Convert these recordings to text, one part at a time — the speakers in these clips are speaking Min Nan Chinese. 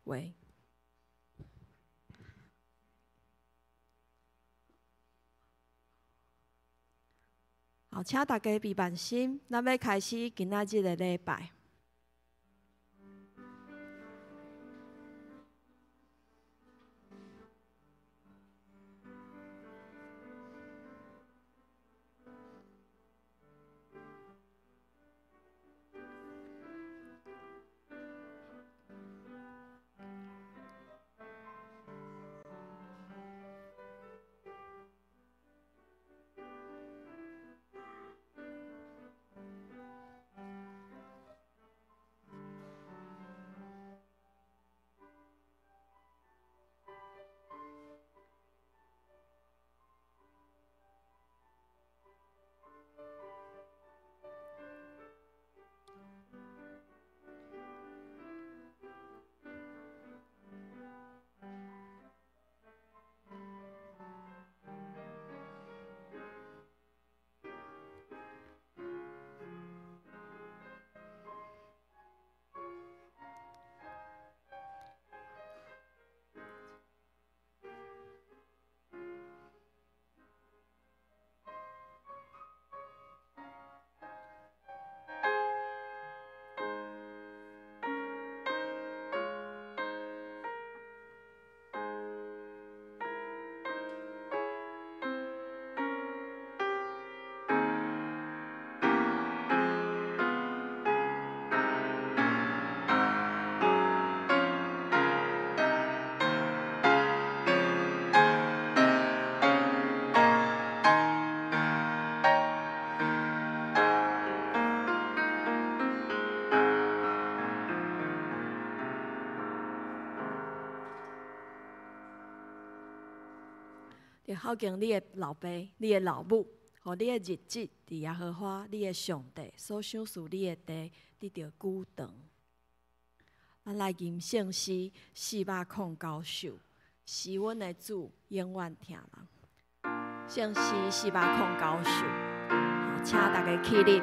喂，好，請大家閉目心，咱欲開始今仔日的禮拜。要孝敬你的老爸、你的老母，予你的日子佇耶和華你的上帝所賞賜你的地得著久長。咱來吟聖詩409首，是阮的主永遠疼人。聖詩409首，請大家起立。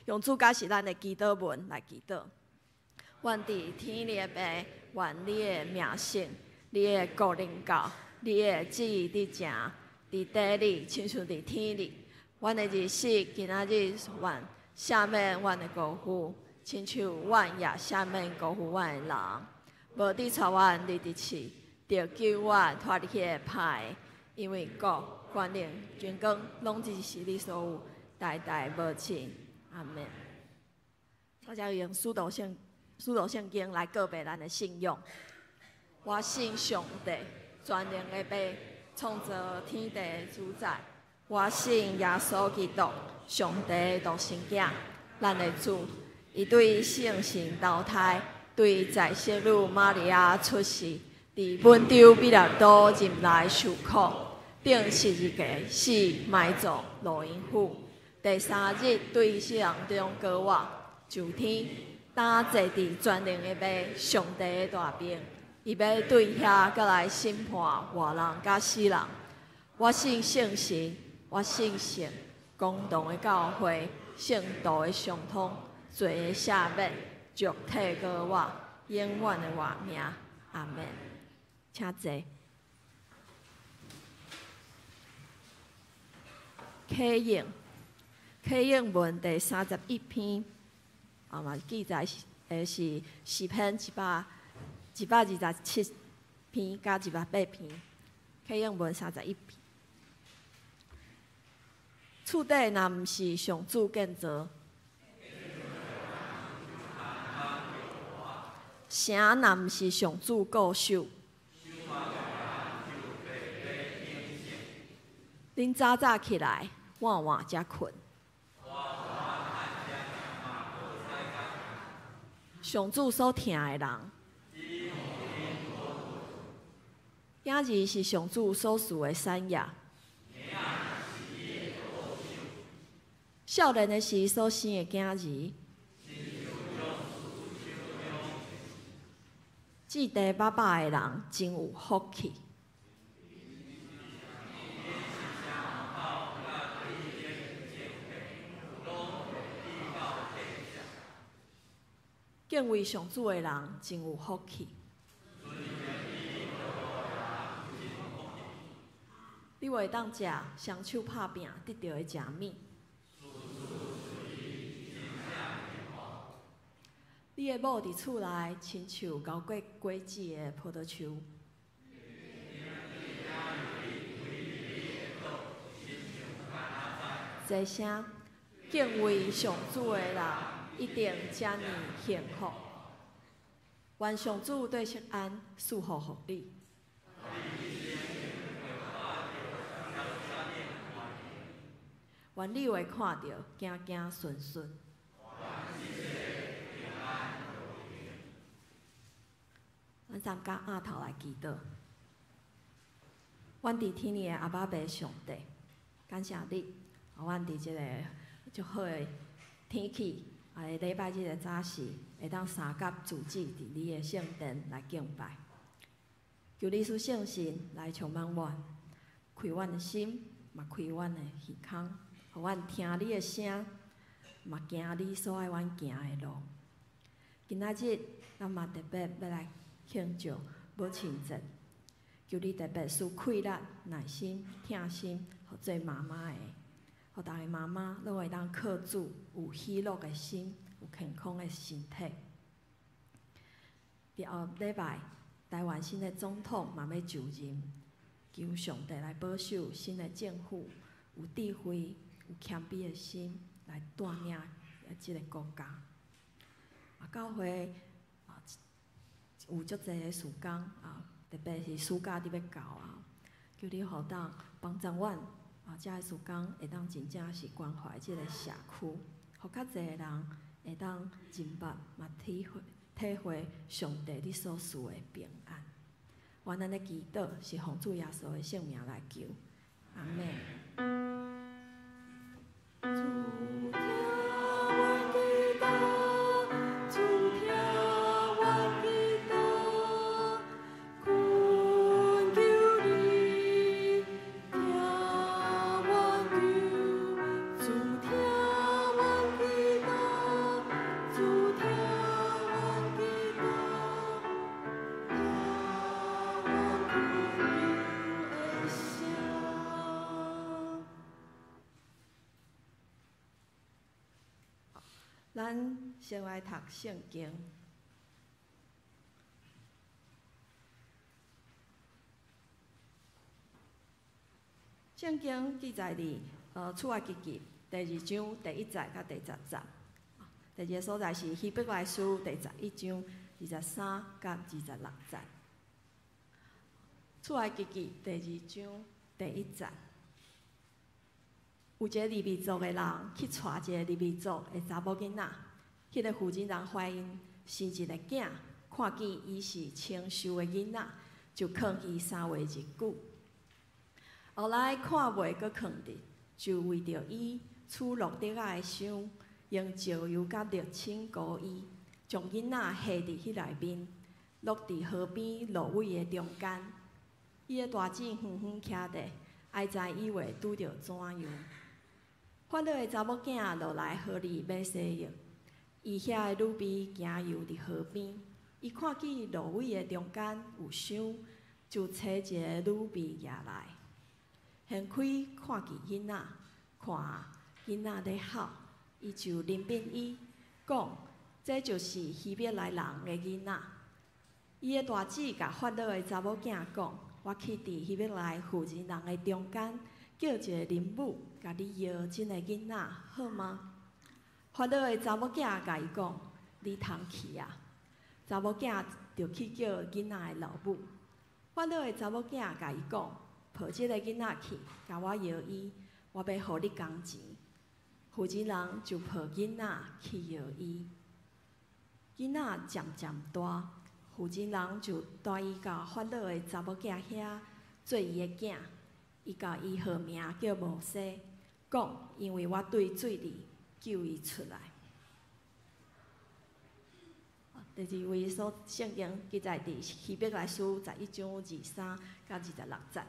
用主教是咱的祈禱文來祈禱。願佇天裡的父，願你的名聖，你的國臨到，你的旨意佇成，佇地裡親像佇天裡。阮的日子今仔日願赦免阮的過犯，親像阮也赦免過犯阮的人。無得帶阮入佇試，著救阮脫離彼个歹的，因為國、權能、榮光，攏只是你所有，代代無盡。阿門。大家用使徒信經來告白咱的信仰。我信上帝，全能的父，創造天地的主宰。我信耶穌基督，上帝的獨生囝，咱的主。伊對聖神投胎，對在聖女瑪利亞出世，佇本丟彼拉多入來受苦，釘十字架死埋葬落陰府。第三日對死人中復活，上天，擔坐佇全能的父上帝的大爿，伊欲對遐閣來審判活人佮死人。我信聖神，我信聖公同的教會，聖徒的相通，罪的赦免，肉體復活，永遠的活命。阿門。請坐。啟應。啟應文第31篇，啊嘛記載的是詩篇127篇佮108篇。啟應文31篇。厝底若毋是上主建造，城若毋是上主固守，恁早早起來，晚晚才睏。上主所疼的人，囝兒是上主所賜的產業。少年的時所生的囝兒，置地飽飽的人真有福氣。敬畏上主的人真有福氣。你會當食雙手拍拚得著的食物。你的某佇厝內，親像熬過果子的葡萄樹。齊聲，敬畏上主的人一定遮爾幸福。願上主對錫安賜福予你。願你會看著行行順順。咱三甲額頭來祈禱。阮佇天裡的阿爸父上帝，感謝你，予阮佇這個足好的天氣，啊，禮拜日的早時，會當三甲組織佇你的聖殿來敬拜。求你賜聖神來充滿阮，開阮的心，嘛開阮的耳孔，予阮聽你的聲，嘛行你所愛阮行的路。今仔日咱嘛特別欲來慶祝母親節，求你特別賜氣力、耐心、疼心，予做媽媽的，予逐个媽媽攏會當靠主有喜樂的心，有健康的身體。佇後禮拜，台灣新的總統嘛欲就任，求上帝來保守新的政府有智慧、有謙卑的心來帶領這个國家。啊，教會啊有足濟的事工啊，特別是暑假佇欲到啊，求你予當幫助阮啊，這个事工會當真正是關懷這个社區，予較濟的人會當認捌嘛體會體會上帝你所賜的平安。願咱的祈禱是奉主耶穌的聖名來求，阿們。主聽阮祈禱，主聽阮祈禱，懇求你聽阮求，主聽阮祈禱，主聽阮祈禱，聽阮懇求的聲。咱先來讀聖經。聖經記載佇出埃及記第二章第一節佮第十節。第二个所在是希伯來書第十一章二十三佮二十六節。出埃及記第二章第一節。有一个利未族的人去娶一个利未族的查某囡仔，彼个婦人人懷孕生一个囝，看見伊是清秀的囡仔，就囥伊三月日久。後來看袂閣囥佇，就為著伊取絡得仔的箱，用石油佮瀝青膏伊，將囡仔下佇彼內面，落佇河邊蘆葦的中間。伊的大姊遠遠徛佇，愛知伊會拄著怎樣。法老的查某囝落來河裡欲洗浴，伊遐的女婢行遊佇河邊，伊看見蘆葦的中間有箱，就揣一个女婢攑來，掀開看見囡仔，看囡仔咧哭，伊就憐憫伊，講：這就是希伯來人的囡仔。伊的大姊共法老的查某囝講：我去佇希伯來婦人人的中間，叫一个奶母共你搖這个囡仔，好嗎？法老的查某囝共伊講：你通去啊！查某囝就去叫囡仔的老母。法老的查某囝共伊講：抱這个囡仔去，共我搖伊，我欲予你工錢。婦人人就抱囡仔去搖伊，囡仔漸漸大，婦人人就帶伊到法老的查某囝遐做伊的囝。伊共伊號名叫摩西，講因為我對水裡救伊出來。第二位所聖經記載佇希伯來書11章23到26節。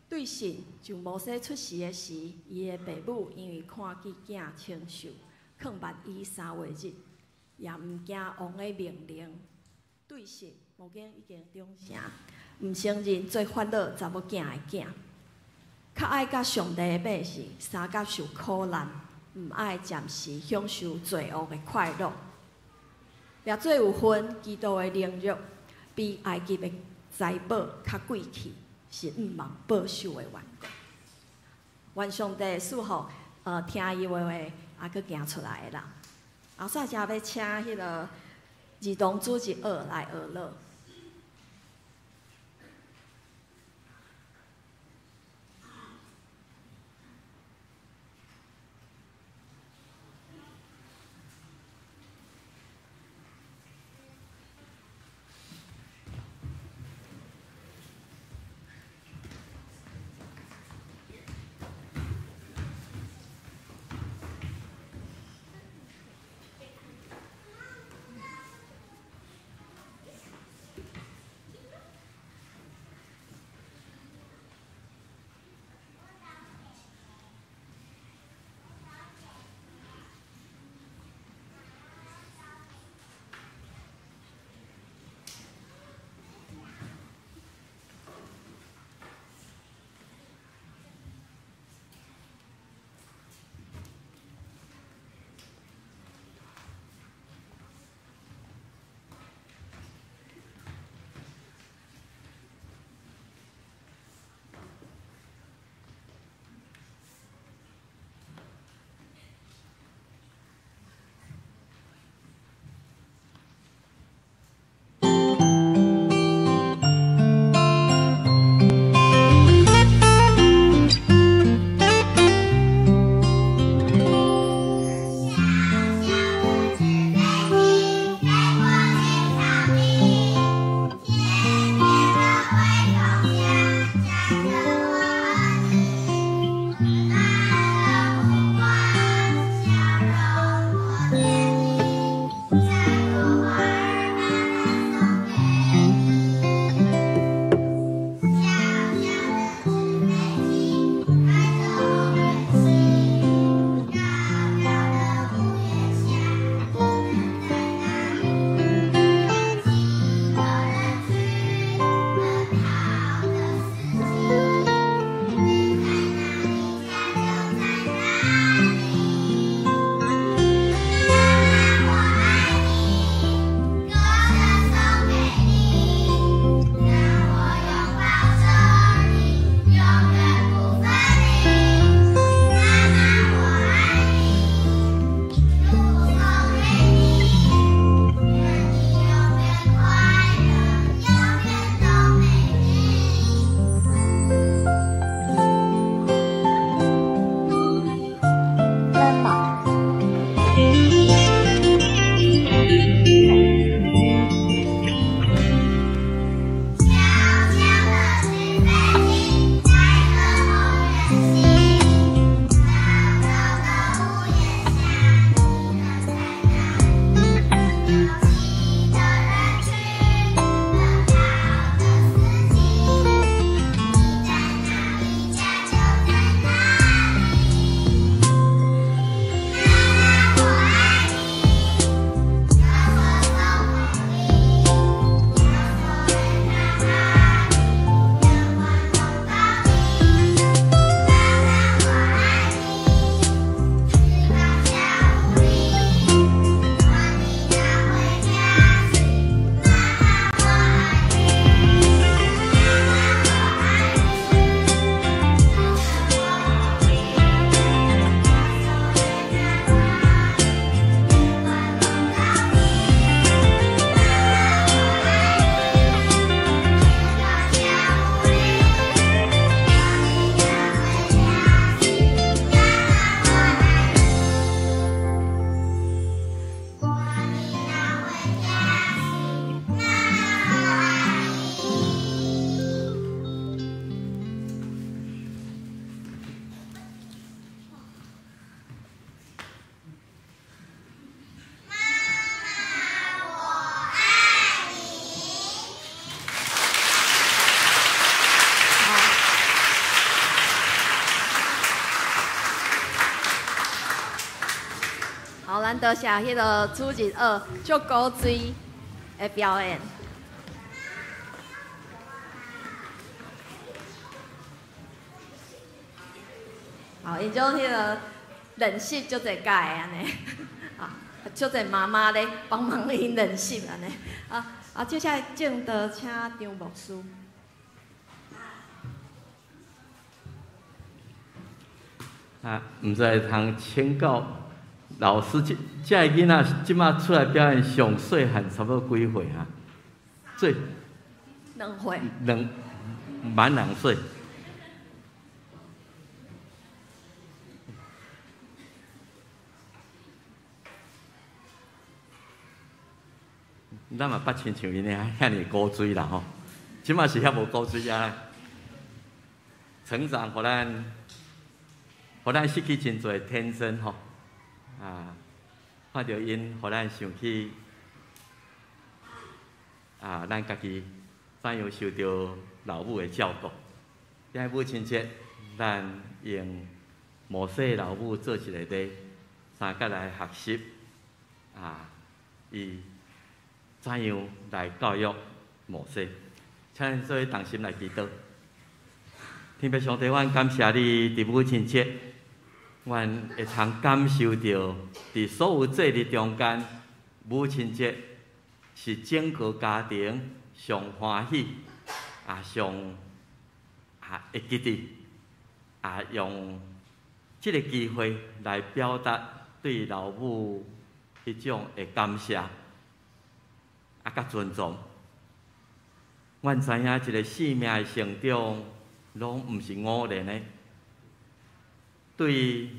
對信，就摩西出世的時，伊的爸母因為看見囝清秀，囥瞞伊3月日，也毋驚王的命令。對信，無經已經長成，毋承認做法老查某囝的囝，較愛佮上帝的百姓相佮受苦難，毋愛暫時享受罪惡的快樂。掠做有份基督的凌辱，比埃及的財寶較貴氣，是毋望報酬的緣故。願上帝賜福，聽伊話話，也閣行出來的人。後煞才欲請彼个兒童主日學來學樂。咱多謝彼个主日學足古錐的表演。好，𪜶將彼个練習足濟屆按呢，啊，足濟媽媽咧幫忙𪜶練習按呢。啊啊，接下來證道請張牧師。啊，毋知會通請教老師，這這个囡仔這馬出來表演上細漢，差不多幾歲啊？最 2歲。兩滿2歲。咱嘛捌親像𪜶遐爾古錐啦吼，這馬是遐無古錐啊。成長，予咱失去真濟天真吼，啊，看著𪜶，予咱想起啊，咱家己怎樣受著老母的照顧。今日母親節，咱用摩西老母做一个例，三角來學習啊，伊怎樣來教育摩西？請咱做伙同心來祈禱。天父上帝，阮感謝你，佇母親節，阮會通感受著，佇所有節日中間，母親節是整個家庭上歡喜、啊上啊會記得，啊用這个機會來表達對老母彼種的感謝，啊，佮尊重。阮知影一个生命的成長，攏毋是偶然的。對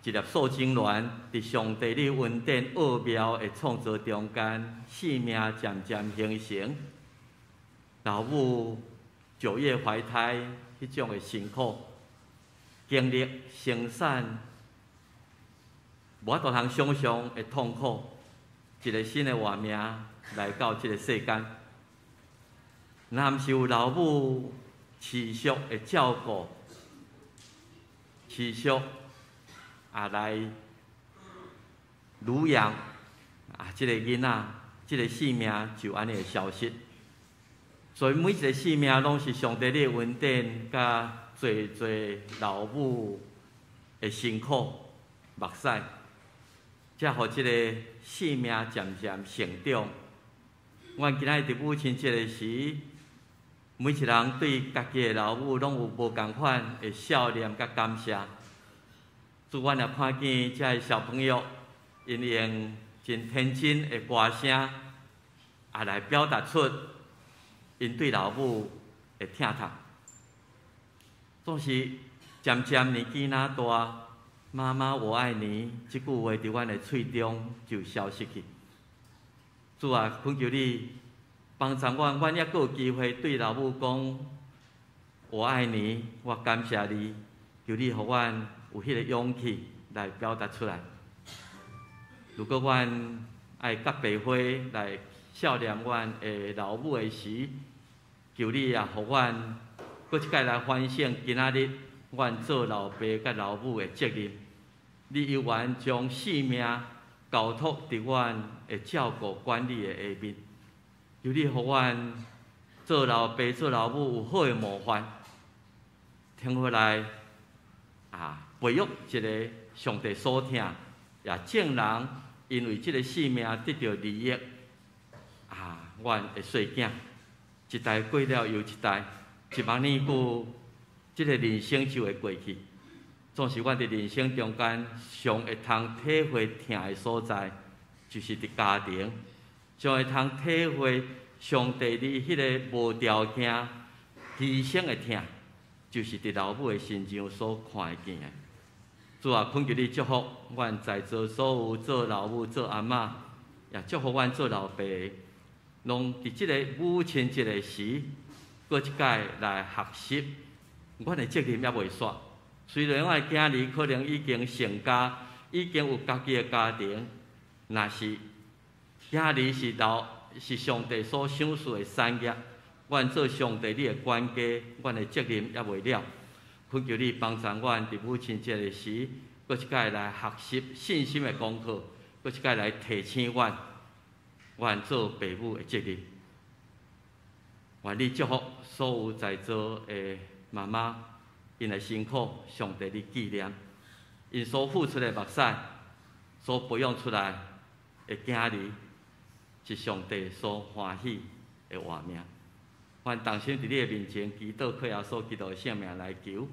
一粒受精卵，佇上帝你恩典奧妙的創造中間，生命漸漸形成。老母9月懷胎，彼種的辛苦，經歷生產，無法度通想像的痛苦，一个新的活命來到這个世間，若毋是有老母持續的照顧，持續啊來乳養啊，這个囡仔，這个生命就按呢會消失。所以每一个生命攏是上帝的恩典，佮濟濟老母的辛苦目屎，才予這个生命漸漸成長。阮今仔日佇母親節的時，每一人對家己的老母攏有無仝款的笑臉佮感謝。主，阮也看見這个小朋友，𪜶用真天真的歌聲，也來表達出𪜶對老母的疼痛。總是漸漸年紀若大，媽媽我愛你這句話佇阮的喙中就消失去。主啊，懇求你幫助阮，阮猶閣有機會對老母講我愛你，我感謝你，求你予阮有彼個勇氣來表達出來。如果阮愛佮白花來孝念阮的老母的時，求你也予阮閣一擺來反省今仔日阮做老爸佮老母的責任。你猶原將性命交託佇阮的照顧管理的下面，求你予阮做老爸、做老母有好的模範，聽回來啊，培育一个上帝所疼，也眾人因為這个生命得著利益啊，阮的細囝一代過了又一代，一萬年久，這个人生就會過去。總是阮佇人生中間上會通體會疼的所在，就是佇家庭，上會通體會上帝你彼个無條件犧牲的疼，就是佇老母的身上所看會見的。主啊，懇求你祝福阮在座所有做老母、做阿嬤，也祝福阮做老爸，攏佇這个母親節的時，閣一擺來學習，阮的責任猶未煞。雖然阮的囝兒可能已經成家，已經有家己的家庭，若是囝兒是老是上帝所賞賜的產業，阮做上帝你的管家，阮的責任猶未了。懇求你幫助阮佇母親節的時，閣一擺來學習信心的功課，閣閣一擺來提醒阮，阮做爸母的責任。願你祝福所有在座的媽媽，𪜶的辛苦，上帝你紀念，𪜶所付出的目屎，所培養出來的囝兒，是上帝所歡喜的活命。願同心佇你的面前祈禱，靠耶穌基督的聖名來求。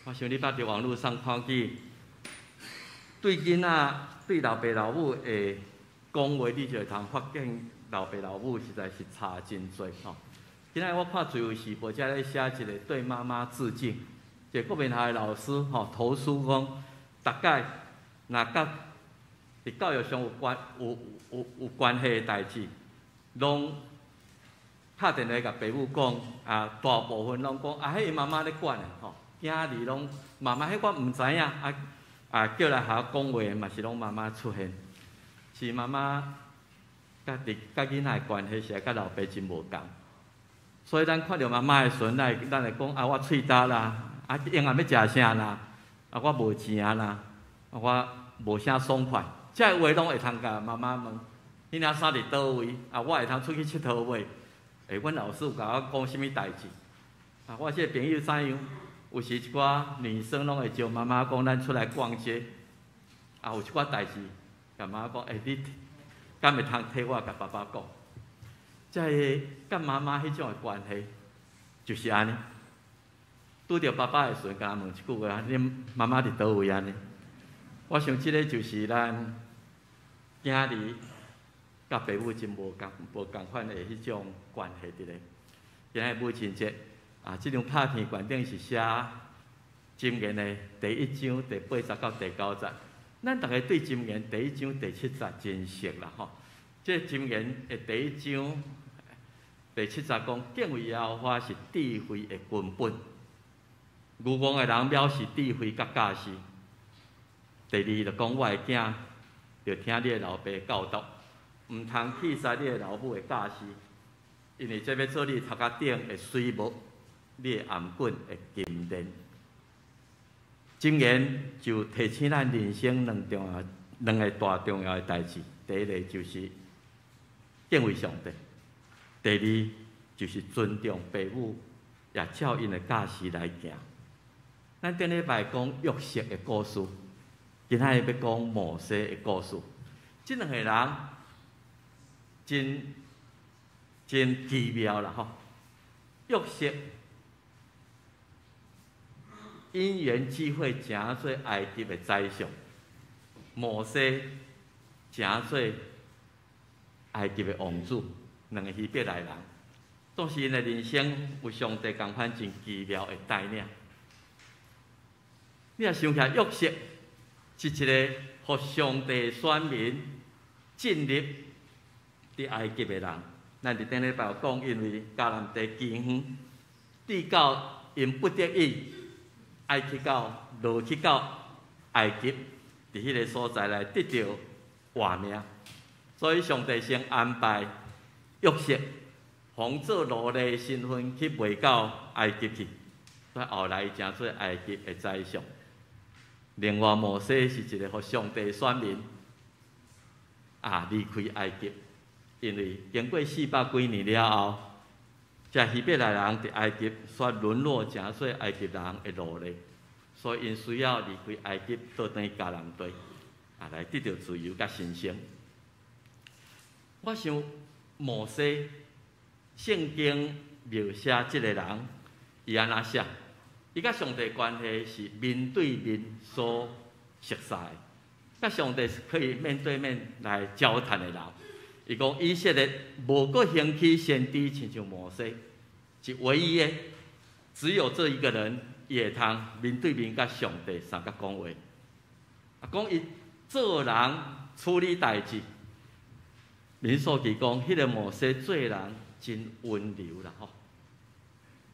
我想你捌佇網路上看見，對囡仔、對老爸老母的講話，你就會通發現老爸老母實在是差真濟吼。今仔日我看《自由時報》遮咧寫一個對媽媽致敬，一個國民學校的老師吼投訴講，逐擺若佮佇教育上有關係的代誌，攏敲電話共爸母講，啊，大部分攏講啊，彼𪜶媽媽咧管的吼，囝兒攏媽媽彼我毋知影，啊啊叫來學校講話嘛是攏媽媽出現，是媽媽佮佇佮囡仔的關係是佮老爸真無仝，所以咱看著媽媽的時陣，咱會講啊，我喙焦啦，啊，永遠欲食啥啦，啊，我無錢啦，啊，我無啥爽快，這個話攏會通共媽媽問，彼領衫佇佗位？啊，我會通出去𨑨迌無？欸，阮老師有共我講啥物代誌？啊，我這個朋友怎樣？有時一寡女生攏會招媽媽講，咱出來逛街。啊，有一寡代誌，共媽媽講，欸，你敢會通替我共爸爸講？這個佮媽媽彼種的關係，就是按呢。拄著爸爸的時陣，共問一句話：你媽媽佇佗位按呢？我想這個就是咱囝兒佮爸母真無仝款的彼種關係佇咧。今仔日母親節，啊，這張拍片懸頂是寫箴言的第一章第八節到第九節。咱逐家對箴言第一章第七節真熟啦吼。這箴言的第一章第七節講，敬畏耶和華是智慧的根本，愚戇的人藐視智慧佮教示。第二就講，我的囝，著聽你的老爸教導，毋通棄絕你的老母的教示，因為這欲做你頭殼頂的水帽，你的頷頸的金鏈。箴言就提醒咱人生兩個大重要的代誌。第一個就是敬畏上帝，第二就是尊重爸母，也照𪜶的教示來行。咱頂禮拜講約瑟的故事，今仔日欲講摩西的故事。這兩個人真真奇妙啦吼！約瑟因緣際會成做埃及的宰相，摩西成做埃及的王子，兩個希伯來人，總是𪜶的人生有上帝仝款真奇妙的帶領。你若想起來，約瑟是一個予上帝選民進入佇埃及的人。咱佇頂禮拜有講，因為迦南地饑荒，直到𪜶不得已愛去到落去到埃及，佇彼个所在來得著活命。所以上帝先安排約瑟，予做奴隸身份去賣到埃及去，所以後來成做埃及的宰相。另外，摩西是一個予上帝選民啊離開埃及，因為經過四百幾年了後，這希伯來人佇埃及煞淪落成做埃及人的奴隸，所以𪜶需要離開埃及，倒轉迦南地，啊來得著自由佮新生。我想摩西聖經描寫這個人，伊按怎寫？伊佮上帝關係是面對面所熟似的，佮上帝是可以面對面來交談的人。伊講以色列無閣興起先知，親像摩西，是唯一的，只有這一個人，伊會通面對面佮上帝相佮講話。啊，講伊做人處理代誌，民數記講，彼個摩西做人真溫柔啦吼。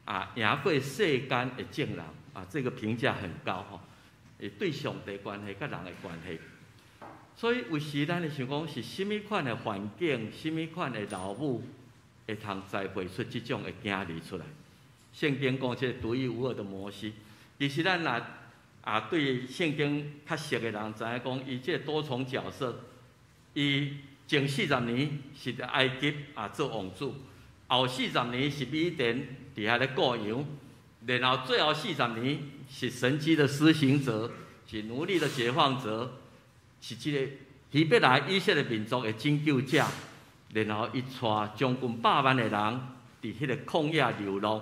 啊，贏過世間的眾人啊，這個評價很高吼。會對上帝關係佮人的關係，所以有時咱會想講是啥物款的環境，啥物款的老母會通栽培出這種的囝兒出來。聖經講這個獨一無二的摩西，其實咱若啊，對聖經較熟的人知影講，伊這個多重角色，伊前四十年是佇埃及啊做王子，後四十年是米甸佇遐咧顧羊，然後最後四十年是神蹟的施行者，是奴隸的解放者，是這個希伯來以色列民族的拯救者。然後伊帶將近百萬的人佇彼個曠野流浪，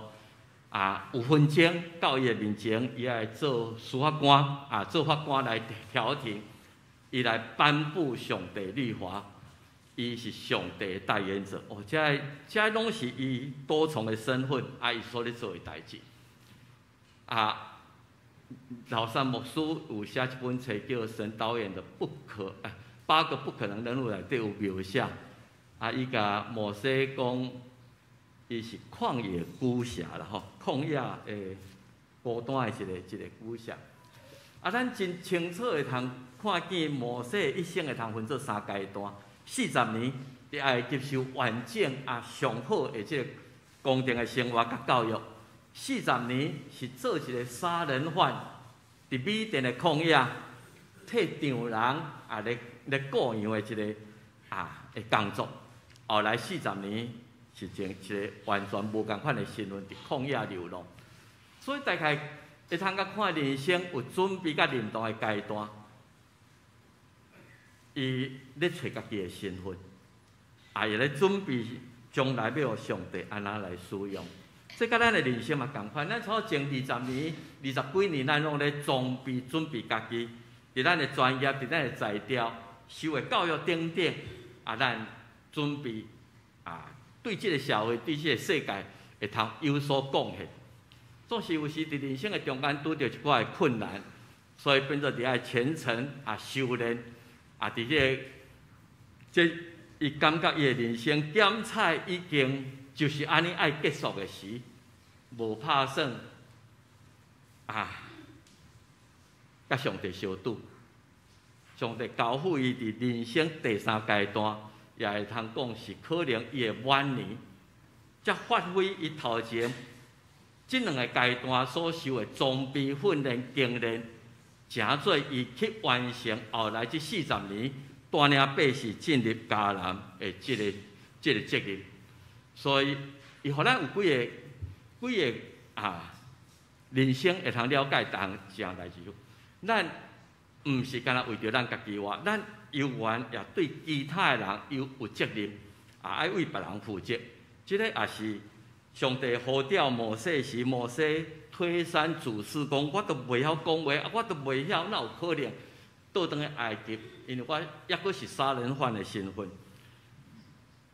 啊，有紛爭到伊的面前，伊愛做司法官，啊，做法官來調停，伊來頒布上帝律法，伊是上帝的代言者。哦，這攏是伊多重的身份，啊，伊所咧做的代誌。啊，老山牧師有寫一本冊叫《神導演的不可八個不可能人物》內底有描寫。啊，伊共摩西講，伊是曠野孤俠啦吼，曠野的孤單的一個孤俠。啊，咱真清楚會通看見摩西一生會通分做三階段，四十年佇埃及受完整啊上好的這個宮廷的生活佮教育，四十年是做一個殺人犯，佇米甸的曠野替丈人啊咧顧羊的一個啊的工作。後來四十年是一個完全無仝款的身份，佇曠野流浪。所以大概會通共看人生有準備佮認同的階段，伊咧揣家己的身份，也會咧準備將來欲予上帝按怎來使用。這佮咱的人生嘛仝款，咱從前二十年、二十幾年，咱攏咧裝備準備家己，佇咱的專業、佇咱的才調、受的教育等等，啊，咱準備啊，對這個社會、對這個世界會通有所貢獻。總是有時佇人生的中間拄著一寡的困難，所以變做佇愛虔誠啊修煉啊，佇這個這伊感覺伊的人生檢採已經就是按呢愛結束的時，無拍算啊，佮上帝相拄，上帝交付伊佇人生第三階段，也會通講是可能伊的晚年，才發揮伊頭前這兩個階段所受的裝備訓練經驗，成做伊去完成後來這四十年帶領百姓進入迦南的這個責任。所以，伊予咱有幾個幾個啊，人生會通了解逐項一項代誌。咱毋是干焦為著咱家己活，咱猶原也對其他的人有責任，啊，愛為別人負責。這個也是上帝呼召摩西時，摩西推三阻四講，我都袂曉講話，我都袂曉，哪有可能倒轉去埃及？因為我猶閣是殺人犯的身份。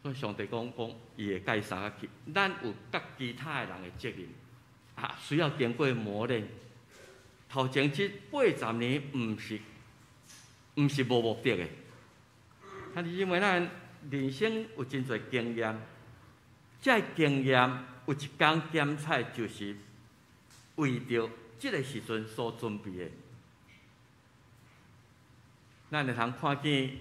所以上帝講講，伊會共伊相佮去。咱有佮其他的人的責任，啊，需要經過磨練。頭前這八十年毋是無目的的，但是因為咱人生有真濟經驗，這個經驗有一工檢採，就是為著這個時陣所準備的。咱會通看見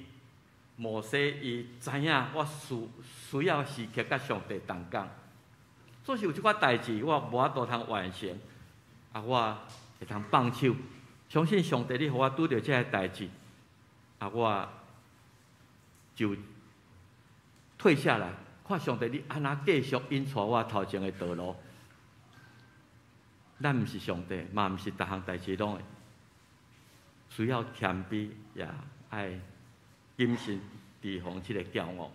摩西，伊知影我需要時刻佮上帝同工，總是有這寡代誌，我無法度通完成，啊，我會通放手，相信上帝，你予我拄著這个代誌，啊，我就退下來，看上帝你按怎繼續引帶我頭前的道路。咱毋是上帝，嘛毋是逐項代誌攏會需要謙卑，也愛謹慎提防這個驕傲。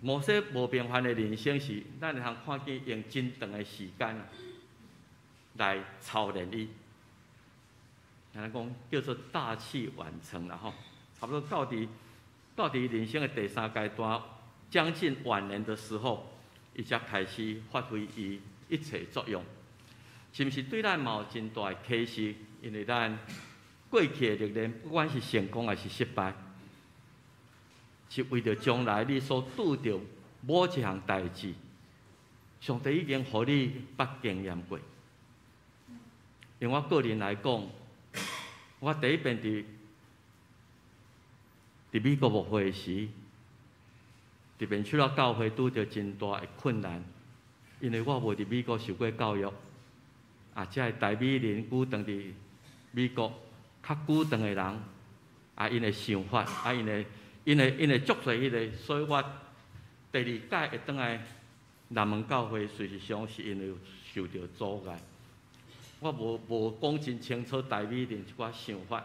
摩西無平凡的人生是，咱會通看見用真長的時間來操練伊。按呢講叫做大器晚成啦吼，差不多到佇人生的第三階段，將近晚年的時候，伊才開始發揮伊一切作用。是毋是對咱嘛有真大的啟示？因為咱過去的歷練，不管是成功還是失敗，是為著將來你所拄著某一項代誌，上帝已經予你捌經驗過。用我個人來講，我第一遍佇美國牧會時，佇面手仔教會拄著真大的困難，因為我無佇美國受過教育，啊，這个台美人久長佇美國較久長的人，啊，𪜶的想法，啊，𪜶的足濟彼個，所以我第二擺會轉來南門教會，事實上是因為受著阻礙。我無講真清楚台美林一寡想法，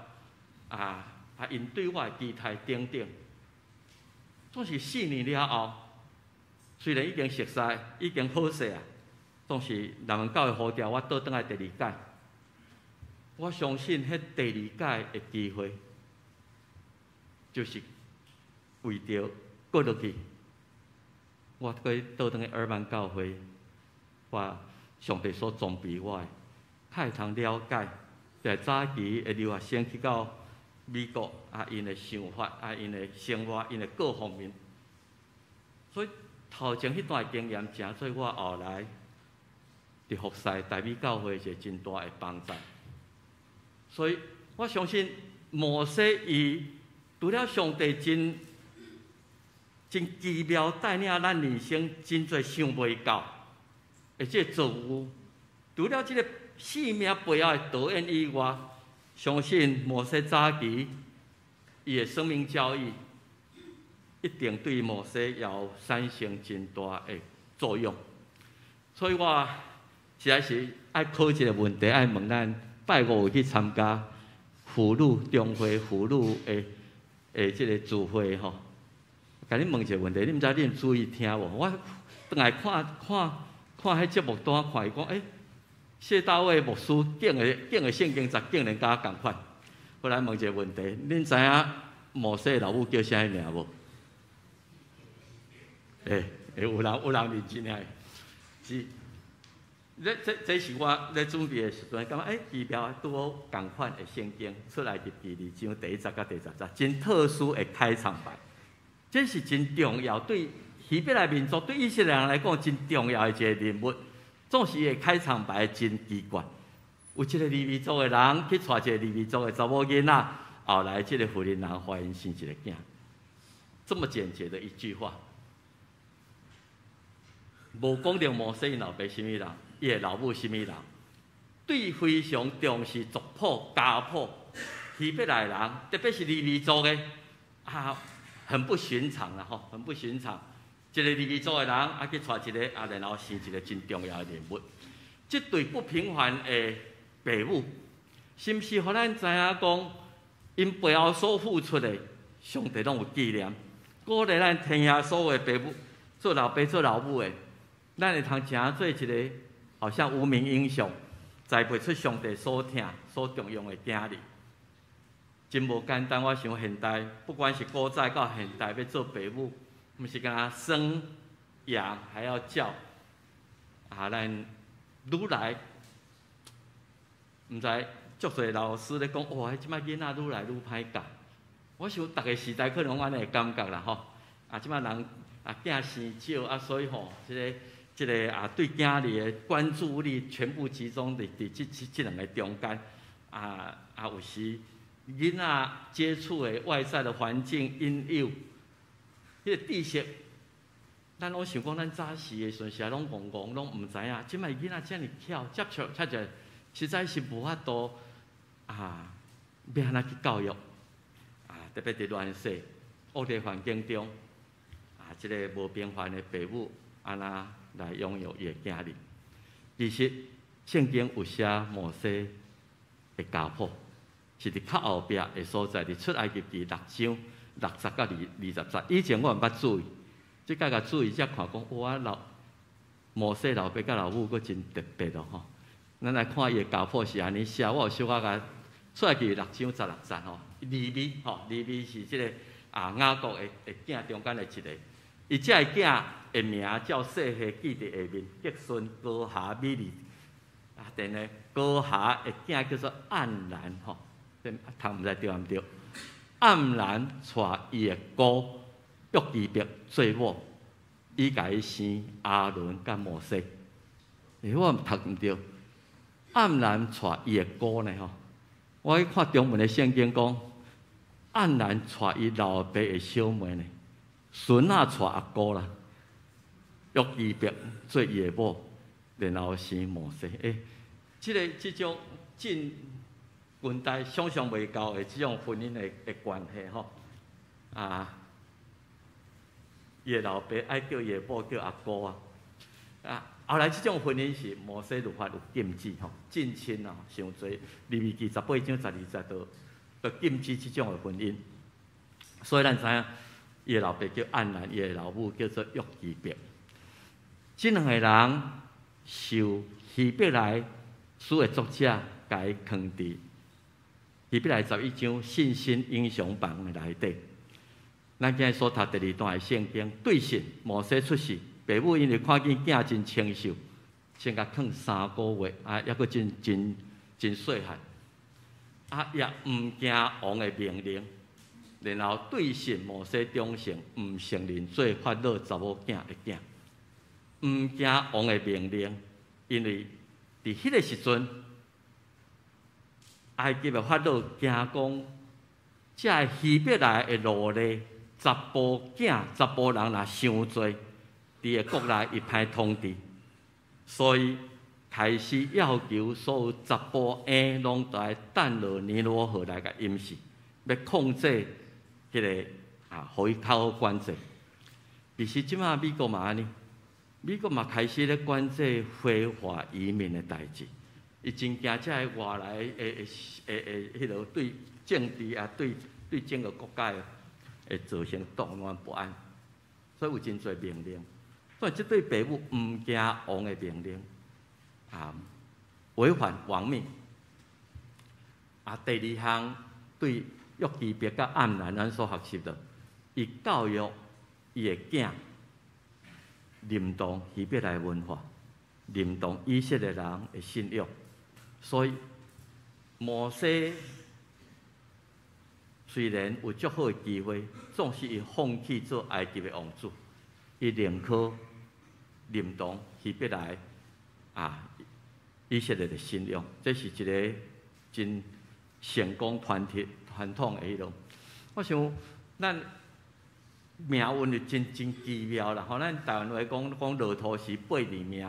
啊，𪜶對我的期待等等，總是4年了後，雖然已經熟似，已經好勢啊，總是南門教會呼召我倒轉來第二擺。我相信，彼第二擺的機會，就是為著過落去，我閣倒轉去爾曼教會，我上帝所裝備我的，較會通了解，在早期的留學生去到美國啊，𪜶的想法啊，𪜶的生活，𪜶的各方面，所以頭前彼段經驗，成做我後來佇服侍台美教會一個真大的幫助。所以我相信摩西伊除了上帝真真奇妙帶領咱人生真濟想袂到的這個造遇，除了這個生命背後的導演以外，相信摩西早期伊的生命教育一定對摩西也有產生真大的作用。所以我實在是愛考一個問題，愛問咱拜五有去參加婦女中會婦女的這個聚會吼，共你問一個問題，你毋知你有注意聽無？我轉來看看看彼節目單，看伊講，謝大衛牧師講的聖經節竟然佮我仝款。我來問一個問題，恁知影摩西老母叫啥物名無？有人認真的，是。這是我咧準備的時陣，感覺奇妙，拄好仝款的聖經出埃及記二章第一節佮第十節，真特殊的開場白，這是真重要，對希伯來民族、對以色列人來講真重要的一個人物。總是伊的開場白真奇怪，有一個利未族的人去娶一個利未族的查某囡仔，後來這個婦人人懷孕生一個囝，這麼簡潔的一句話，無講著摩西𪜶老爸啥物人。伊的老母啥物人？對非常重視族譜家譜，希伯來人，特別是利未族的，啊，很不尋常啦吼，很不尋常。一個利未族的人，啊去娶一個，啊，然後生一個真重要的人物。這對不平凡的爸母，是毋是予咱知影講，𪜶背後所付出的，上帝攏有紀念。鼓勵咱天下所有的爸母，做老爸做老母的，咱會通成做一個好像無名英雄，栽培出上帝所疼、所重用的囝兒，真無簡單。我想現代，不管是古早到現代，欲做爸母，毋是干焦生養，還要教。啊，咱愈來，毋知足濟老師咧講，哇，這擺囡仔愈來愈歹教。我想逐個時代可能攏按呢的感覺啦吼。啊，這擺人啊囝生少啊，所以吼，這個啊，對囝兒的關注力全部集中佇這兩個中間。啊，有時囡仔接觸的外在的環境引誘，彼個知識，咱攏想講咱早時的時陣，啥攏戇戇，攏毋知影。這擺囡仔遮爾巧，接觸遮濟，實在是無法度啊，欲按怎去教育啊？特別佇亂世惡劣環境中，啊，這個無平凡的爸母，按怎來養育伊的囝兒？其實聖經有寫摩西的家譜，是佇較後壁的所在，佇出埃及記六章六節到20節。以前我毋捌注意，這擺共注意才看講，哇，老摩西老爸佮老母閣真特別哦吼。咱來看伊的家譜是按呢寫，我有小可共出埃及六章十六節吼，利未吼，利未是這個啊雅各的囝中間的一個，伊這个囝的名照世系記佇下面，革順、哥轄、米利，啊，然後哥轄的囝叫做暗蘭吼，讀毋知對毋對？暗蘭娶伊的姑約基別做某，伊共伊生亞倫佮摩西。我讀毋對，暗蘭娶伊的姑呢吼，我去看中文的聖經講，暗蘭娶伊老爸的小妹呢，孫仔娶阿姑啦。約基別做伊的某，然後生摩西。這個這種進近代想象袂到的這種婚姻的關係吼。啊，伊的老爸愛叫伊的某叫阿姑啊。啊，後來這種婚姻是摩西律法有禁止吼，近親啊，傷濟。利未記18章12節都禁止這種的婚姻。所以咱知影，伊的老爸叫暗蘭，伊的老母叫做約基別。這兩個人受希伯來書的作者共伊囥佇希伯來11章信心英雄榜的內底。咱今日所讀第二段的聖經，對信摩西出世，爸母因為看見囝真清秀，先共囥3個月，啊，猶閣真真真細漢，啊，也毋驚王的命令，然後對信摩西忠誠，毋承認做法老查某囝的囝，毋驚王的命令，因為佇彼個時陣，埃及的法老驚講，這个希伯來的奴隸查埔囝、查埔人若傷濟，佇个國內會歹統治，所以開始要求所有查埔嬰攏著愛擲落尼羅河來共淹死，欲控制彼个啊，予伊較好管制。其實這馬美國嘛按呢，美國嘛開始咧管制非法移民的代誌，伊真驚這个外來的彼落對政治啊，對整個國家會造成動亂不安，所以有真濟命令。所以這對爸母毋驚王的命令，啊，違反王命。啊，第二項對約基別佮暗蘭咱所學習的，伊教育伊的囝認同希伯來文化，認同以色列人的信仰。所以摩西雖然有足好的機會，總是伊放棄做埃及的王子，伊寧可認同希伯來啊以色列的信仰，這是一個真成功團體傳統的彼落。我想咱命運就真真奇妙啦！吼，咱台灣話講講落塗時八字命，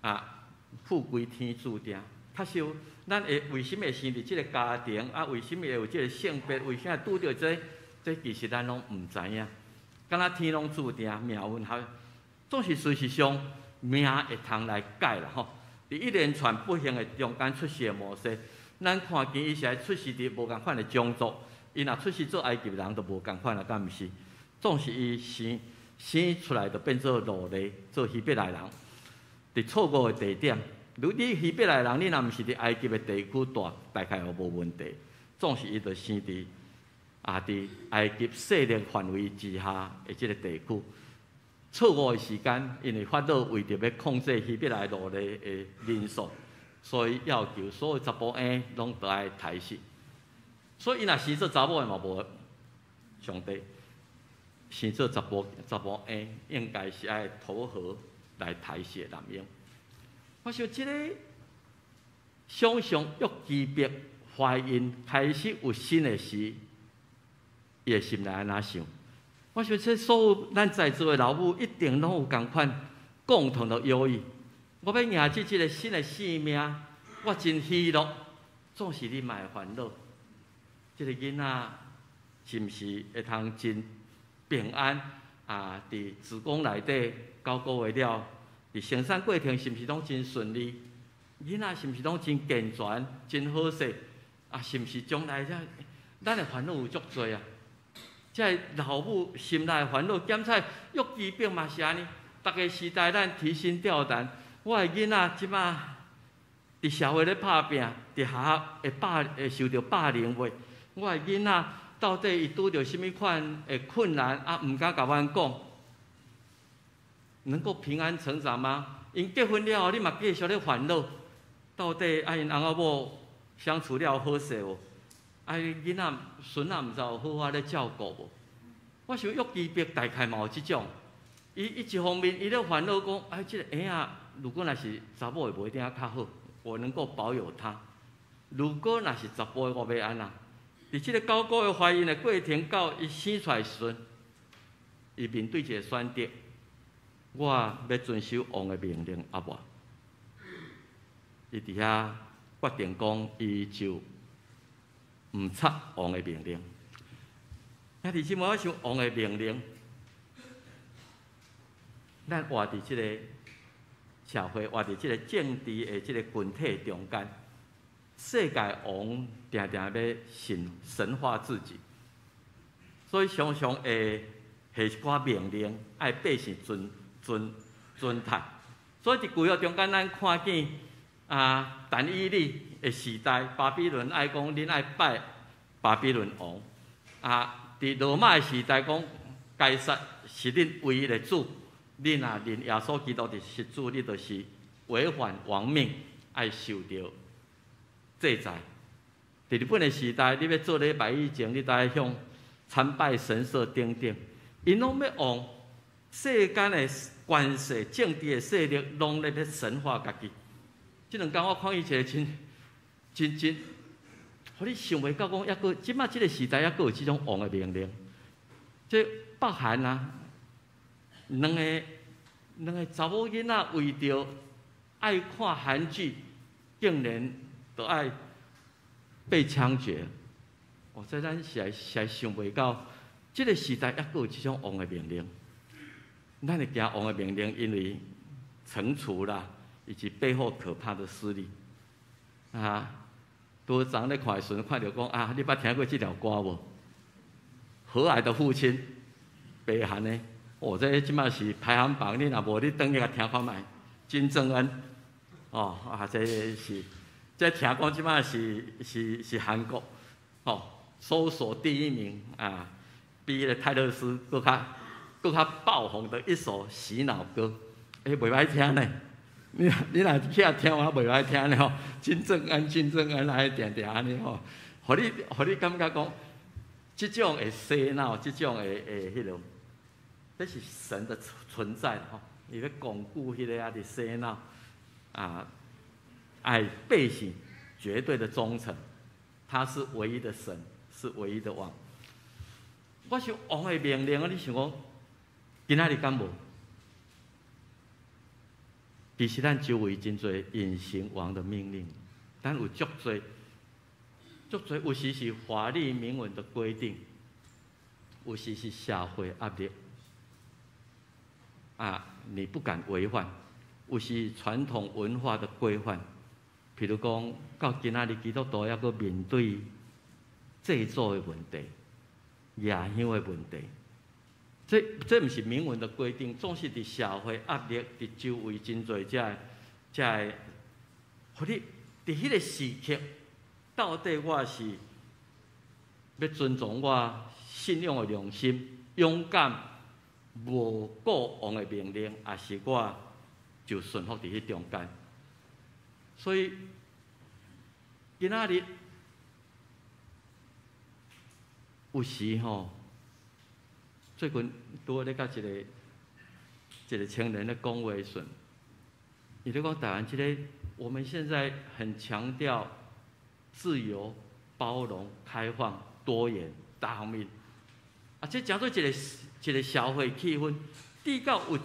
啊，富貴天注定。確實，咱會為啥物會生佇這個家庭？啊，為啥物會有這個性別？為啥會拄著這個？這其實咱攏毋知影。敢若天攏注定命運，哈，總是事實上命會通來改啦吼。佇一連串不幸的中間出世的摩西，咱看見伊是愛出世佇無仝款的種族，伊若出世做埃及人，就無仝款啦，敢毋是？總是伊生生出來就變做奴隸，做希伯來人。佇錯誤的地點，如你希伯來人，你若毋是佇埃及的地區大，大概也無問題。總是伊就生佇啊，佇埃及勢力範圍之下的這個地區。錯誤的時間，因為法老為著欲控制希伯來奴隸的人數，所以要求所有查埔嬰攏著愛刣死。所以伊若生做查某的嘛無上帝，生做查埔嬰應該是愛投河來刣死的男嬰。我想這個想象約基別懷孕開始有新的時，伊的心內按怎想？我想這所有咱在座的老母一定攏有仝款共同的憂慮。我欲迎接這個新的生命，我真喜樂，總是你嘛會煩惱。這個囡仔是毋是會通真平安？啊，佇子宮內底9個月了，佇生產過程是毋是攏真順利？囡仔是毋是攏真健全、真好勢？啊，是毋是將來這咱的煩惱有足濟啊？這个老母心內煩惱，檢查約基別嘛是按呢。逐个時代咱提心吊膽，我的囡仔這馬佇社會咧拍拚，佇學校會受著霸凌袂？我的囡仔到底伊拄著啥物款的困難啊？毋敢共阮講，能夠平安成長嗎？𪜶結婚了後，你嘛繼續咧煩惱，到底啊𪜶翁仔某相處了好勢無？啊，囡仔孫仔毋知有好好咧照顧無？我想約基別大概嘛有這種，伊一方面伊咧煩惱講，哎，這个嬰仔如果若是查某的，無一定較好，我能夠保有他。如果若是查埔的，我欲按怎？佇這個9個月懷孕的過程到伊生出來時陣，伊面對一個選擇，我欲遵守王的命令，抑無？伊佇遐決定講，伊就毋插王的命令。兄弟姊妹，我想王的命令，咱活佇這个社會，活佇這個政治的這個群體中間，世界王定定欲神化自己，所以常常會下一寡命令，愛百姓遵遵遵遵。所以佇舊約中間，咱看見啊，但以理的時代，巴比倫愛講恁愛拜巴比倫王。啊，佇羅馬的時代講，該撒是恁唯一的主，恁若認耶穌基督是主，你就是違反王命，愛受著制裁。佇日本的時代，你欲做禮拜以前，你都愛向參拜神社等等，𪜶攏欲用世間的權勢、政治的勢力，攏咧欲神化家己。這兩工我看伊一个真真真，予你想袂到講，猶閣這馬這个時代，猶閣有這種王的命令。這北韓啊，兩個查某囡仔為著愛看韓劇，竟然都愛被槍決。哦，這咱實在想袂到，這个時代猶閣有這種王的命令。咱會驚王的命令，因為懲處啦，以及背後可怕的勢力。啊，拄昨咧看的時陣，看著講啊，你捌聽過這條歌無？和藹的父親，北韓的，哦，這這馬是排行榜，你若無你轉去共聽看覓。金正恩，哦，啊，這是，這聽講這馬是韓國，哦，搜索第一名啊，比彼个泰勒絲閣較爆紅的一首洗腦歌，欸，袂歹聽呢。你若去遐聽完袂歹聽呢吼，金正恩，金正恩，來定定按呢吼，予你感覺講，這種會洗腦，這種會彼落，這是神的存在吼，伊欲鞏固彼个啊，佇洗腦啊，愛百姓絕對的忠誠，他是唯一的神，是唯一的王。我想王的命令啊，你想講，今仔日敢無？其實咱周圍真濟隱形王的命令，咱有足濟足濟，有時是法律明文的規定，有時是社會壓力，啊，你不敢違反，有時傳統文化的規範，譬如講，到今仔日基督徒猶閣面對祭祖的問題、夜香的問題。這毋是明文的規定，總是佇社會壓力，佇周圍真濟遮個，予你佇彼個時刻，到底我是欲遵從我信仰的良心，勇敢無顧王的命令，抑是我就順服佇彼中間？所以今仔日有時吼，最近拄仔咧佮一個青年咧講話的時陣，伊咧講台灣這个，我們現在很強調自由、包容、開放、多元、多方面，啊，這成做一個社會氣氛，直到有一